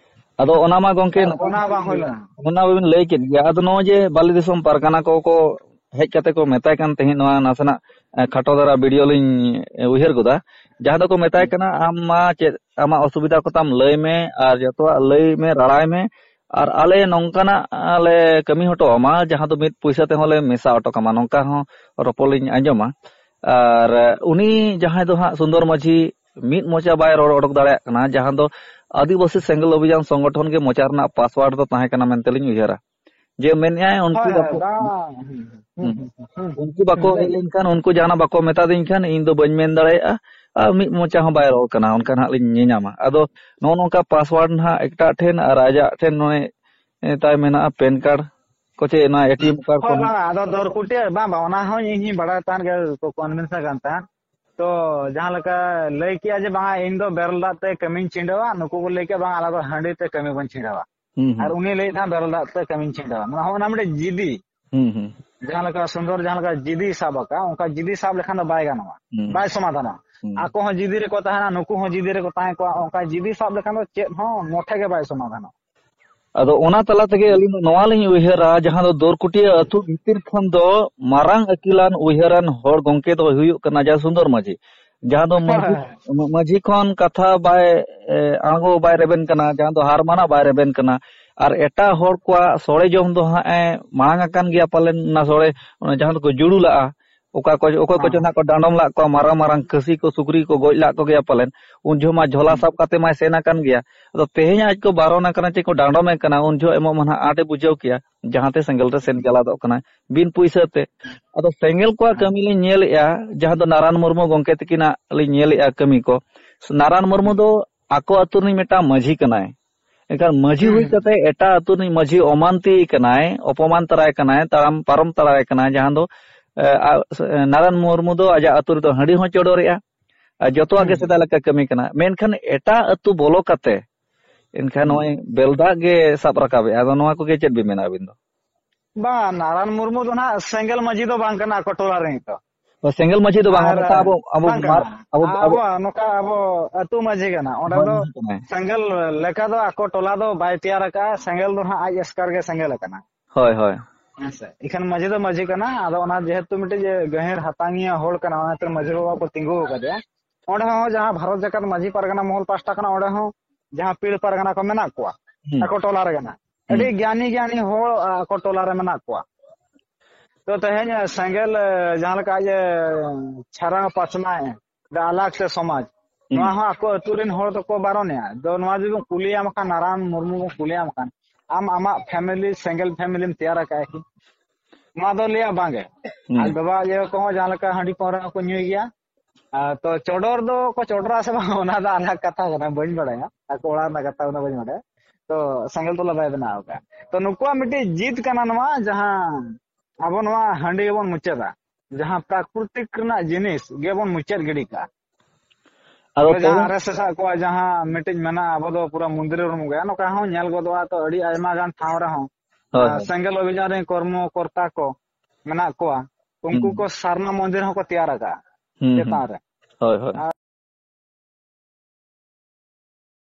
ᱟᱫᱚ ᱚᱱᱟ ᱢᱟ ᱜᱚᱝᱠᱮ, ᱟᱨ ᱚᱱᱟ ᱵᱟᱝ ᱦᱩᱭ ᱞᱮᱱᱟ᱾ ᱚᱱᱟ ᱵᱤᱱ ᱞᱟᱹᱭ ᱠᱮᱫ ᱜᱮᱭᱟ᱾ ᱟᱫᱚ ᱱᱚᱜᱼᱚᱭ ᱡᱮ ᱵᱟᱞᱤ ᱫᱤᱥᱚᱢ ᱯᱟᱨᱜᱟᱱᱟ ᱠᱚ, ᱠᱚ ᱦᱮᱡ ᱠᱟᱛᱮ ᱠᱚ ᱢᱮᱛᱟᱭ ᱠᱟᱱ ᱛᱟᱦᱮᱸᱫ, ᱱᱚᱣᱟ ᱱᱟᱥᱮᱱᱟᱜ, ᱮ, ᱠᱷᱟᱴᱚ ᱫᱷᱟᱨᱟ ᱵᱷᱤᱰᱤᱭᱳ ᱞᱤᱧ, ᱮ, ᱩᱭᱦᱟᱹᱨ ᱜᱚᱫᱟ, ᱡᱟᱦᱟᱸ ᱫᱚᱠᱚ ᱢᱮᱛᱟᱭ ᱦᱩᱸ᱾ ᱠᱟᱱᱟ, "ᱟᱢ ᱢᱟ ᱪᱮᱫ ᱟᱢᱟᱜ ᱚᱥᱩᱵᱤᱫᱷᱟ ᱠᱚᱛᱟᱢ ᱞᱟᱹᱭ ᱢᱮ ᱟᱨ ᱡᱚᱛᱚᱣᱟᱜ ᱞᱟᱹᱭ ᱢᱮ, ᱨᱟᱲᱟᱭ ᱢᱮ, ᱟᱨ ᱟᱞᱮ ᱱᱚᱝᱠᱟᱱᱟᱜ ᱞᱮ ᱠᱟᱹᱢᱤ ᱦᱚᱴᱚ ᱟᱢᱟ, ᱡᱟᱦᱟᱸ ᱫᱚ ᱢᱤᱫ ᱯᱩᱭᱥᱟᱹ ᱛᱮᱦᱚᱸ ᱞᱮ ᱢᱮᱥᱟ ᱦᱚᱴᱚ ᱠᱟᱢᱟ", ᱱᱚᱝᱠᱟ ᱦᱚᱸ ᱨᱚᱯᱚᱲ ᱞᱤᱧ ᱟᱸᱡᱚᱢᱟ᱾ ᱟᱨ ᱩᱱᱤ ᱡᱟᱦᱟᱸᱭ ᱫᱚ ᱦᱟᱸᱜ ᱥᱩᱱᱫᱚᱨ ᱢᱟᱹᱡᱷᱤ ᱢᱤᱫ ᱢᱚᱪᱟ ᱵᱟᱭ ᱨᱚᱲ ᱚᱰᱚᱠ ᱫᱟᱲᱮᱭᱟᱜ ᱠᱟᱱᱟ, ᱡᱟᱦᱟᱸ ᱫᱚ ᱟᱹᱫᱤᱵᱟᱹᱥᱤ ᱥᱮᱸᱜᱮᱞ ᱚᱵᱷᱤᱡᱟᱱ ᱥᱚᱝᱜᱚᱴᱷᱚᱱ ᱜᱮ ᱢᱚᱪᱟ ᱨᱮᱱᱟᱜ ᱯᱟᱥᱣᱟᱨᱰ ᱫᱚ ᱛᱟᱦᱮᱸ ᱠᱟᱱᱟ ᱢᱮᱱᱛᱮ ᱞᱤᱧ ᱩᱭᱦᱟᱹᱨᱟ᱾ ᱡᱮ ᱢᱮᱱᱮᱫᱼᱟᱭ ᱩᱱᱠᱩ ᱦᱳᱭ, ᱦᱳᱭ, ᱵᱟᱠᱚ, ᱵᱟᱝ, ᱦᱩᱸ, ᱦᱩᱸ, ᱦᱩᱸ, ᱦᱩᱸ, ᱦᱩᱸ, ᱩᱱᱠᱩ ᱵᱟᱠᱚ ᱦᱩᱸ, ᱦᱮᱡ ᱞᱮᱱᱠᱷᱟᱱ, ᱩᱱᱠᱩ ᱡᱟᱦᱟᱱᱟᱜ ᱵᱟᱠᱚ ᱢᱮᱛᱟ ᱫᱤᱧ ᱠᱷᱟᱱ, ᱤᱧ ᱫᱚ ᱵᱟᱹᱧ ᱢᱮᱱ ᱫᱟᱲᱮᱭᱟᱜᱼᱟ᱾ ᱟᱨ ᱢᱤᱫ ᱢᱚᱪᱟ ᱦᱚᱸ ᱵᱟᱭ ᱨᱚᱲ ᱠᱟᱱᱟ, ᱚᱱᱠᱟ ᱱᱟᱦᱟᱜ ᱞᱤᱧ ᱧᱮᱧᱟᱢᱟ᱾ ᱟᱫᱚ ᱱᱚᱜᱼᱚ ᱱᱚᱝᱠᱟ ᱯᱟᱥᱣᱟᱨᱰ ᱱᱟᱦᱟᱜ ᱮᱴᱟᱜ ᱴᱷᱮᱱ ᱟᱨ ᱟᱡᱟᱜ ᱴᱷᱮᱱ ᱱᱚᱜᱼᱚᱭ, ᱮ, ᱛᱟᱭ ᱢᱮᱱᱟᱜᱼᱟ ᱯᱮᱱ ᱠᱟᱨᱰ ᱠᱚ ᱪᱮ ᱱᱚᱣᱟ ᱮ ᱴᱤ ᱮᱢ ᱠᱟᱨᱰ ᱠᱚ ᱦᱳᱭ, ᱢᱮᱱᱟᱜᱼᱟ᱾ ᱵᱟᱝ, ᱟᱫᱚ ᱫᱚᱨ ᱠᱩᱴᱤ, ᱵᱟᱝ, ᱵᱟᱝ, ᱚᱱᱟ ᱦᱚᱸ ᱤᱧ ᱦᱚᱸᱧ ᱵᱟᱲᱟᱭ ᱛᱟᱦᱮᱸᱱ ᱜᱮ, ᱠᱚ ᱠᱚᱱᱵᱷᱤᱱᱥ ᱠᱟᱱ ᱛᱟᱦᱮᱸᱫ᱾ ᱛᱚ ᱡᱟᱦᱟᱸ ᱞᱮᱠᱟ ᱞᱟᱹᱭ ᱠᱮᱜᱼᱟ ᱡᱮ, "ᱵᱟᱝᱟ, ᱤᱧ ᱫᱚ ᱵᱮᱨᱮᱞ ᱫᱟᱜ ᱛᱮ ᱠᱟᱹᱢᱤᱧ ᱪᱷᱤᱰᱟᱹᱣᱟ", ᱱᱩᱠᱩ ᱠᱚ ᱞᱟᱹᱭ ᱠᱮᱜᱼᱟ, "ᱵᱟᱝ, ᱟᱞᱮ ᱫᱚ ᱦᱟᱺᱰᱤ ᱛᱮ ᱠᱟᱹᱢᱤ ᱵᱚᱱ ᱪᱷᱤᱰᱟᱹᱣᱟ", ᱦᱩᱸ, ᱦᱩᱸ᱾ ᱟᱨ ᱩᱱᱤ ᱞᱟᱹᱭᱮᱫ ᱛᱟᱦᱮᱸᱫ, "ᱵᱮᱨᱮᱞ ᱫᱟᱜ ᱛᱮ ᱠᱟᱹᱢᱤᱧ ᱪᱷᱤᱰᱟᱹᱣᱟ", ᱱᱚᱣᱟ ᱦᱚᱸ ᱚᱱᱟ ᱢᱤᱫᱴᱮᱡ ᱡᱤᱫᱤ᱾ ᱦᱩᱸ, ᱦᱩᱸ᱾ ᱡᱟᱦᱟᱸ ᱞᱮᱠᱟ ᱥᱩᱱᱫᱚᱨ, ᱡᱟᱦᱟᱸ ᱞᱮᱠᱟ ᱡᱤᱫᱤ ᱥᱟᱵ ᱟᱠᱟᱫ, ᱚᱱᱠᱟ ᱡᱤᱫᱤ ᱥᱟᱵ ᱞᱮᱠᱷᱟᱱ ᱫᱚ ᱵᱟᱭ ᱜᱟᱱᱚᱜᱼᱟ, ᱦᱩᱸ᱾ ᱵᱟᱭ ᱥᱚᱢᱟᱫᱷᱟᱱᱚᱜᱼᱟ᱾ ᱦᱩᱸ᱾ ᱟᱠᱚ ᱦᱚᱸ ᱡᱤᱫᱤ ᱨᱮᱠᱚ ᱛᱟᱦᱮᱱᱟ, ᱱᱩᱠᱩ ᱦᱚᱸ ᱡᱤᱫᱤ ᱨᱮᱠᱚ ᱛᱟᱦᱮᱸ ᱠᱚᱜᱼᱟ, ᱚᱱᱠᱟ ᱡᱤᱫᱤ ᱥᱟᱵ ᱞᱮᱠᱷᱟᱱ ᱫᱚ ᱪᱮᱫ ᱦᱚᱸ ᱢᱚᱴᱷᱮ ᱜᱮ ᱵᱟᱭ ᱥᱚᱢᱟᱫᱷᱟᱱᱚᱜᱼᱟ᱾ ᱟᱫᱚ ᱚᱱᱟ ᱛᱟᱞᱟ ᱛᱮᱜᱮ ᱟᱹᱞᱤᱧ ᱫᱚ ᱱᱚᱣᱟ ᱞᱤᱧ ᱩᱭᱦᱟᱹᱨᱟ, ᱡᱟᱦᱟᱸ ᱫᱚ ᱫᱚᱨᱠᱩᱴᱤᱭᱟᱹ ᱟᱹᱛᱩ ᱵᱷᱤᱛᱤᱨ ᱠᱷᱚᱱ ᱫᱚ ᱢᱟᱨᱟᱝ ᱟᱹᱠᱤᱞᱟᱱ ᱩᱭᱦᱟᱹᱨᱟᱱ ᱦᱚᱲ ᱜᱚᱢᱠᱮ ᱫᱚ ᱦᱩᱭᱩᱜ ᱠᱟᱱᱟ ᱡᱟ ᱥᱩᱱᱫᱚᱨ ᱢᱟᱹᱡᱷᱤ, ᱡᱟᱦᱟᱸ ᱫᱚ ᱢᱟᱹᱡᱷᱤ, ᱢᱟᱹᱡᱷᱤ ᱠᱷᱚᱱ ᱠᱟᱛᱷᱟ ᱵᱟᱭ, ᱮ, ᱟᱬᱜᱚ ᱵᱟᱭ ᱨᱮᱵᱮᱱ ᱠᱟᱱᱟ, ᱡᱟᱦᱟᱸ ᱫᱚ ᱦᱟᱨ ᱢᱟᱱᱟ ᱵᱟᱭ ᱨᱮᱵᱮᱱ ᱠᱟᱱᱟ᱾ ᱟᱨ ᱮᱴᱟᱜ ᱦᱚᱲ ᱠᱚᱣᱟᱜ ᱥᱚᱲᱮ ᱡᱚᱢ ᱫᱚ ᱦᱟᱸᱜ ᱮ ᱢᱟᱲᱟᱝ ᱟᱠᱟᱱ ᱜᱮᱭᱟ ᱯᱟᱞᱮᱱ, ᱚᱱᱟ ᱥᱚᱲᱮ, ᱚᱱᱟ ᱡᱟᱦᱟᱸ ᱫᱚᱠᱚ ᱡᱩᱲᱩ ᱞᱟᱜᱼᱟ, ᱚᱠᱟ ᱠᱚ, ᱚᱠᱚᱭ ᱠᱚᱪᱚ ᱦᱮᱸ᱾ ᱱᱟᱜ ᱠᱚ ᱰᱟᱸᱰᱚᱢ ᱞᱟᱜ ᱠᱚᱣᱟ, ᱢᱟᱨᱟᱝ ᱢᱟᱨᱟᱝ ᱠᱷᱟᱹᱥᱤ ᱠᱚ, ᱥᱩᱠᱨᱤ ᱠᱚ ᱜᱚᱡ ᱞᱟᱜ ᱠᱚᱜᱮᱭᱟ ᱯᱟᱞᱮᱱ᱾ ᱩᱱ ᱡᱚᱦᱚᱜ ᱢᱟ ᱡᱷᱚᱞᱟ ᱦᱩᱸ᱾ ᱥᱟᱵ ᱠᱟᱛᱮ ᱢᱟᱭ ᱥᱮᱱ ᱟᱠᱟᱱ ᱜᱮᱭᱟ᱾ ᱟᱫᱚ ᱛᱮᱦᱮᱧ ᱟᱡ ᱠᱚ ᱵᱟᱨᱚᱱ ᱟᱠᱟᱱᱟ ᱪᱮ ᱠᱚ ᱰᱟᱸᱰᱚᱢᱮ ᱠᱟᱱᱟ, ᱩᱱ ᱡᱚᱦᱚᱜ ᱮᱢᱚᱜ ᱢᱟ ᱱᱟᱦᱟᱜ ᱟᱸᱴ ᱮ ᱵᱩᱡᱷᱟᱹᱣ ᱠᱮᱭᱟ, ᱡᱟᱦᱟᱸᱛᱮ ᱥᱮᱸᱜᱮᱞ ᱨᱮ ᱥᱮᱱ ᱪᱟᱞᱟᱣ ᱫᱚᱜ ᱠᱟᱱᱟᱭ ᱵᱤᱱ ᱯᱩᱭᱥᱟᱹ ᱛᱮ᱾ ᱟᱫᱚ ᱥᱮᱸᱜᱮᱞ ᱠᱚᱣᱟᱜ ᱦᱮᱸ᱾ ᱠᱟᱹᱢᱤ ᱞᱤᱧ ᱧᱮᱞᱮᱜᱼᱟ, ᱡᱟᱦᱟᱸ ᱫᱚ ᱱᱟᱨᱟᱱ ᱢᱩᱨᱢᱩ ᱜᱚᱢᱠᱮ ᱛᱤᱠᱤᱱᱟᱜ ᱞᱤᱧ ᱧᱮᱞᱮᱜᱼᱟ ᱠᱟᱹᱢᱤ ᱠᱚ᱾ ᱱᱟᱨᱟᱱ ᱢᱩᱨᱢᱩ ᱦᱩᱸ᱾ ᱫᱚ ᱟᱠᱚ ᱟᱹᱛᱩ ᱨᱤᱱᱤᱡ ᱢᱤᱫᱴᱟᱝ ᱢᱟᱹᱡᱷᱤ ᱠᱟᱱᱟᱭ᱾ ᱮᱱᱠᱷᱟᱱ ᱢᱟᱹᱡᱷᱤ ᱦᱩᱸ, ᱦᱩᱭ ᱦᱩᱸ᱾ ᱠᱟᱛᱮ ᱮᱴᱟᱜ ᱟᱹᱛᱩ ᱨᱤᱱᱤᱡ ᱢᱟᱹᱡᱷᱤ ᱚᱢᱟᱱᱛᱤ ᱠᱟᱱᱟᱭ, ᱚᱯᱚᱢᱟᱱ ᱛᱟᱨᱟᱭ ᱠᱟᱱᱟᱭ, ᱛᱟᱲᱟᱢ ᱯᱟᱨᱚᱢ ᱛᱟᱨᱟᱭ ᱠᱟᱱᱟᱭ, ᱡᱟᱦᱟᱸ ᱫᱚ, ᱮ, ᱟ, ᱱᱟᱨᱟᱱ ᱢᱩᱨᱢᱩ ᱫᱚ ᱟᱡᱟᱜ ᱟᱹᱛᱩ ᱨᱮᱫᱚ ᱦᱟᱺᱰᱤ ᱦᱚᱸ ᱪᱚᱰᱚᱨᱮᱜᱼᱟ᱾ ᱟᱨ ᱡᱚᱛᱚᱣᱟᱜ ᱦᱩᱸ, ᱜᱮ ᱦᱩᱸ᱾ ᱥᱮᱫᱟᱭ ᱞᱮᱠᱟ ᱠᱟᱹᱢᱤ ᱠᱟᱱᱟ᱾ ᱢᱮᱱᱠᱷᱟᱱ ᱮᱴᱟᱜ ᱟᱹᱛᱩ ᱵᱚᱞᱚ ᱠᱟᱛᱮ ᱮᱱᱠᱷᱟᱱ ᱦᱩᱸ᱾ ᱱᱚᱜᱼᱚᱭ ᱵᱮᱞᱫᱟᱜ ᱜᱮ ᱥᱟᱵ ᱨᱟᱠᱟᱵᱮᱜᱼᱟ᱾ ᱟᱫᱚ ᱱᱚᱣᱟ ᱠᱚᱜᱮ ᱪᱮᱫ ᱵᱤᱱ ᱢᱮᱱᱟ ᱟᱹᱵᱤᱱ ᱫᱚ? ᱵᱟᱝ, ᱱᱟᱨᱟᱱ ᱢᱩᱨᱢᱩ ᱫᱚ ᱱᱟᱦᱟᱜ ᱥᱮᱸᱜᱮᱞ ᱢᱟᱹᱡᱷᱤ ᱫᱚ ᱵᱟᱝ ᱠᱟᱱᱟ ᱟᱠᱚ ᱴᱚᱞᱟ ᱨᱤᱱᱤᱡ ᱫᱚ᱾ ᱦᱳᱭ, ᱥᱮᱸᱜᱮᱞ ᱢᱟᱹᱡᱷᱤ ᱫᱚ ᱵᱟᱝ, ᱟᱨ, ᱚᱱᱟᱴᱟᱜ ᱟᱵᱚ, ᱟᱵᱚ ᱵᱟᱝ ᱢᱟᱨ-, ᱠᱟᱱᱟ᱾ ᱟᱵᱚ, ᱟᱵᱚ ᱟᱵᱚᱣᱟᱜ ᱱᱚᱝᱠᱟ ᱟᱵᱚ ᱟᱹᱛᱩ ᱢᱟᱹᱡᱷᱤ ᱠᱟᱱᱟ᱾ ᱚᱸᱰᱮ ᱦᱳᱭ, ᱫᱚ ᱢᱟᱹᱡᱷᱤ ᱠᱟᱱᱟᱭ᱾ ᱥᱮᱸᱜᱮᱞ ᱞᱮᱠᱟ ᱫᱚ ᱟᱠᱚ ᱴᱚᱞᱟ ᱫᱚ ᱵᱟᱭ ᱛᱮᱭᱟᱨ ᱟᱠᱟᱫᱼᱟ᱾ ᱥᱮᱸᱜᱮᱞ ᱫᱚ ᱱᱟᱦᱟᱜ ᱟᱡ ᱮᱥᱠᱟᱨ ᱜᱮ ᱥᱮᱸᱜᱮᱞ ᱟᱠᱟᱱᱟ᱾ ᱦᱳᱭ, ᱦᱳᱭ᱾ ᱦᱮᱸ ᱥᱮ? ᱮᱱᱠᱷᱟᱱ ᱢᱟᱹᱡᱷᱤ ᱫᱚ ᱢᱟᱹᱡᱷᱤ ᱠᱟᱱᱟ᱾ ᱟᱫᱚ ᱚᱱᱟ ᱡᱮᱦᱮᱛᱩ ᱢᱤᱫᱴᱤᱡ ᱜᱟᱹᱦᱤᱨ ᱦᱟᱛᱟᱝᱤᱭᱟᱹ ᱦᱚᱲ ᱠᱟᱱᱟ, ᱚᱱᱟ ᱠᱷᱟᱹᱛᱤᱨ ᱢᱟᱹᱡᱷᱤ ᱵᱟᱵᱟ ᱠᱚ ᱛᱤᱸᱜᱩ ᱟᱠᱟᱫᱮᱭᱟ᱾ ᱚᱸᱰᱮ ᱦᱚᱸ ᱡᱟᱦᱟᱸ ᱵᱷᱟᱨᱚᱛ ᱡᱟᱠᱟᱛ ᱢᱟᱹᱡᱷᱤ ᱯᱟᱨᱜᱟᱱᱟ ᱢᱚᱦᱚᱞ ᱯᱟᱦᱴᱟ ᱠᱷᱚᱱᱟᱜ, ᱚᱸᱰᱮ ᱦᱚᱸ ᱡᱟᱦᱟᱸ ᱯᱤᱲ ᱯᱟᱨᱜᱟᱱᱟ ᱠᱚ ᱢᱮᱱᱟᱜ ᱠᱚᱣᱟ, ᱦᱩᱸ᱾ ᱟᱠᱚ ᱴᱚᱞᱟ ᱨᱮᱜᱮ ᱱᱟᱜ᱾ ᱦᱩᱸ᱾ ᱟᱹᱰᱤ ᱜᱮᱭᱟᱱᱤ ᱜᱮᱭᱟᱱᱤ ᱦᱚᱲ, ᱟ, ᱟᱠᱚ ᱴᱚᱞᱟ ᱨᱮ ᱢᱮᱱᱟᱜ ᱠᱚᱣᱟ᱾ ᱛᱚ ᱛᱮᱦᱮᱧ, ᱮ, ᱥᱮᱸᱜᱮᱞ, ᱮ, ᱡᱟᱦᱟᱸ ᱞᱮᱠᱟ ᱟᱡ ᱮ ᱪᱷᱟᱨᱟᱣ ᱯᱟᱥᱱᱟᱣ ᱮ, ᱫᱟ ᱟᱞᱟᱜᱽ ᱥᱮ ᱥᱚᱢᱟᱡᱽ, ᱦᱩᱸ᱾ ᱱᱚᱣᱟ ᱦᱚᱸ ᱟᱠᱚ ᱟᱹᱛᱩ ᱨᱮᱱ ᱦᱚᱲ ᱫᱚᱠᱚ ᱵᱟᱨᱚᱱᱮᱜᱼᱟ᱾ ᱫᱚ ᱱᱚᱣᱟ ᱡᱩᱫᱤ ᱵᱚᱱ ᱠᱩᱞᱤᱭᱟᱢ ᱠᱷᱟᱱ, ᱱᱟᱨᱟᱱ ᱢᱩᱨᱢᱩ ᱵᱚᱱ ᱠᱩᱞᱤᱭᱟᱢ ᱠᱷᱟᱱ, ᱟᱢ ᱟᱢᱟᱜ ᱯᱷᱮᱢᱮᱞᱤ, ᱥᱮᱸᱜᱮᱞ ᱯᱷᱮᱢᱮᱞᱤᱢ ᱛᱮᱭᱟᱨ ᱟᱠᱟᱫᱼᱟ ᱠᱤ? ᱱᱚᱣᱟ ᱫᱚ ᱞᱟᱹᱭᱟ ᱵᱟᱝᱜᱮ᱾ ᱦᱩᱸ᱾ ᱟᱡ ᱵᱟᱵᱟ ᱤᱭᱟᱹ ᱠᱚᱦᱚᱸ ᱡᱟᱦᱟᱸ ᱞᱮᱠᱟ ᱦᱟᱺᱰᱤ ᱯᱟᱹᱣᱨᱟᱹ ᱦᱚᱸᱠᱚ ᱧᱩᱭ ᱜᱮᱭᱟ᱾ ᱟᱨ ᱛᱚ ᱪᱚᱰᱚᱨ ᱫᱚ ᱠᱚ ᱪᱚᱰᱚᱨᱟ ᱥᱮ ᱵᱟᱝ, ᱚᱱᱟ ᱫᱚ ᱟᱞᱟᱜᱽ ᱠᱟᱛᱷᱟ ᱠᱟᱱᱟ, ᱵᱟᱹᱧ ᱵᱟᱲᱟᱭᱟ᱾ ᱟᱠᱚ ᱚᱲᱟᱜ ᱨᱮᱱᱟᱜ ᱠᱟᱛᱷᱟ ᱠᱟᱱᱟ, ᱵᱟᱹᱧ ᱵᱟᱲᱟᱭᱟ᱾ ᱛᱚ ᱥᱮᱸᱜᱮᱞ ᱛᱚᱞᱟ ᱵᱟᱭ ᱵᱮᱱᱟᱣ ᱟᱠᱟᱫᱼᱟ᱾ ᱛᱚ ᱱᱩᱠᱩᱣᱟᱜ ᱢᱤᱫᱴᱤᱡ ᱡᱤᱫ ᱠᱟᱱᱟ ᱱᱚᱣᱟ, ᱡᱟᱦᱟᱸ ᱟᱵᱚ ᱱᱚᱣᱟ ᱦᱟᱺᱰᱤ ᱜᱮᱵᱚᱱ ᱢᱩᱪᱟᱹᱫᱟ, ᱡᱟᱦᱟᱸ ᱯᱨᱟᱠᱨᱤᱛᱤᱠ ᱨᱮᱱᱟᱜ ᱡᱤᱱᱤᱥ ᱜᱮᱵᱚᱱ ᱢᱩᱪᱟᱹᱫ ᱜᱤᱰᱤ ᱠᱟᱜᱼᱟ᱾ ᱟᱫᱚ ᱟᱵᱚ ᱡᱟᱦᱟᱸ ᱛᱚᱵᱮ? ᱟᱨ ᱮᱥ ᱮᱥ ᱟᱜ ᱠᱚᱣᱟᱜ ᱡᱟᱦᱟᱸ ᱢᱤᱫᱴᱤᱡ ᱢᱮᱱᱟᱜᱼᱟ, ᱟᱵᱚ ᱫᱚ ᱯᱩᱨᱟᱹ ᱢᱚᱱᱫᱤᱨ ᱨᱮᱵᱚᱱ ᱵᱚᱸᱜᱟᱭᱟ, ᱱᱚᱝᱠᱟ ᱦᱚᱸ ᱧᱮᱞ ᱜᱚᱫᱚᱜᱼᱟ᱾ ᱛᱚ ᱟᱹᱰᱤ ᱟᱭᱢᱟ ᱜᱟᱱ ᱴᱷᱟᱶ ᱨᱮᱦᱚᱸ, ᱦᱳᱭ, ᱟᱨ ᱦᱳᱭ᱾ ᱥᱮᱸᱜᱮᱞ ᱚᱵᱷᱤᱡᱟᱱ ᱨᱮᱱ ᱠᱚᱨᱢᱚ ᱠᱚᱨᱛᱟ ᱠᱚ ᱢᱮᱱᱟᱜ ᱠᱚᱣᱟ, ᱩᱱᱠᱩ ᱦᱩᱸ᱾ ᱠᱚ ᱥᱟᱨᱱᱟ ᱢᱚᱱᱫᱤᱨ ᱦᱚᱸᱠᱚ ᱛᱮᱭᱟᱨ ᱟᱠᱟᱫᱼᱟ ᱦᱩᱸ, ᱦᱩᱸ᱾ ᱪᱮᱛᱟᱱ ᱨᱮ᱾ ᱦᱳᱭ, ᱦᱳᱭ᱾ ᱟᱨ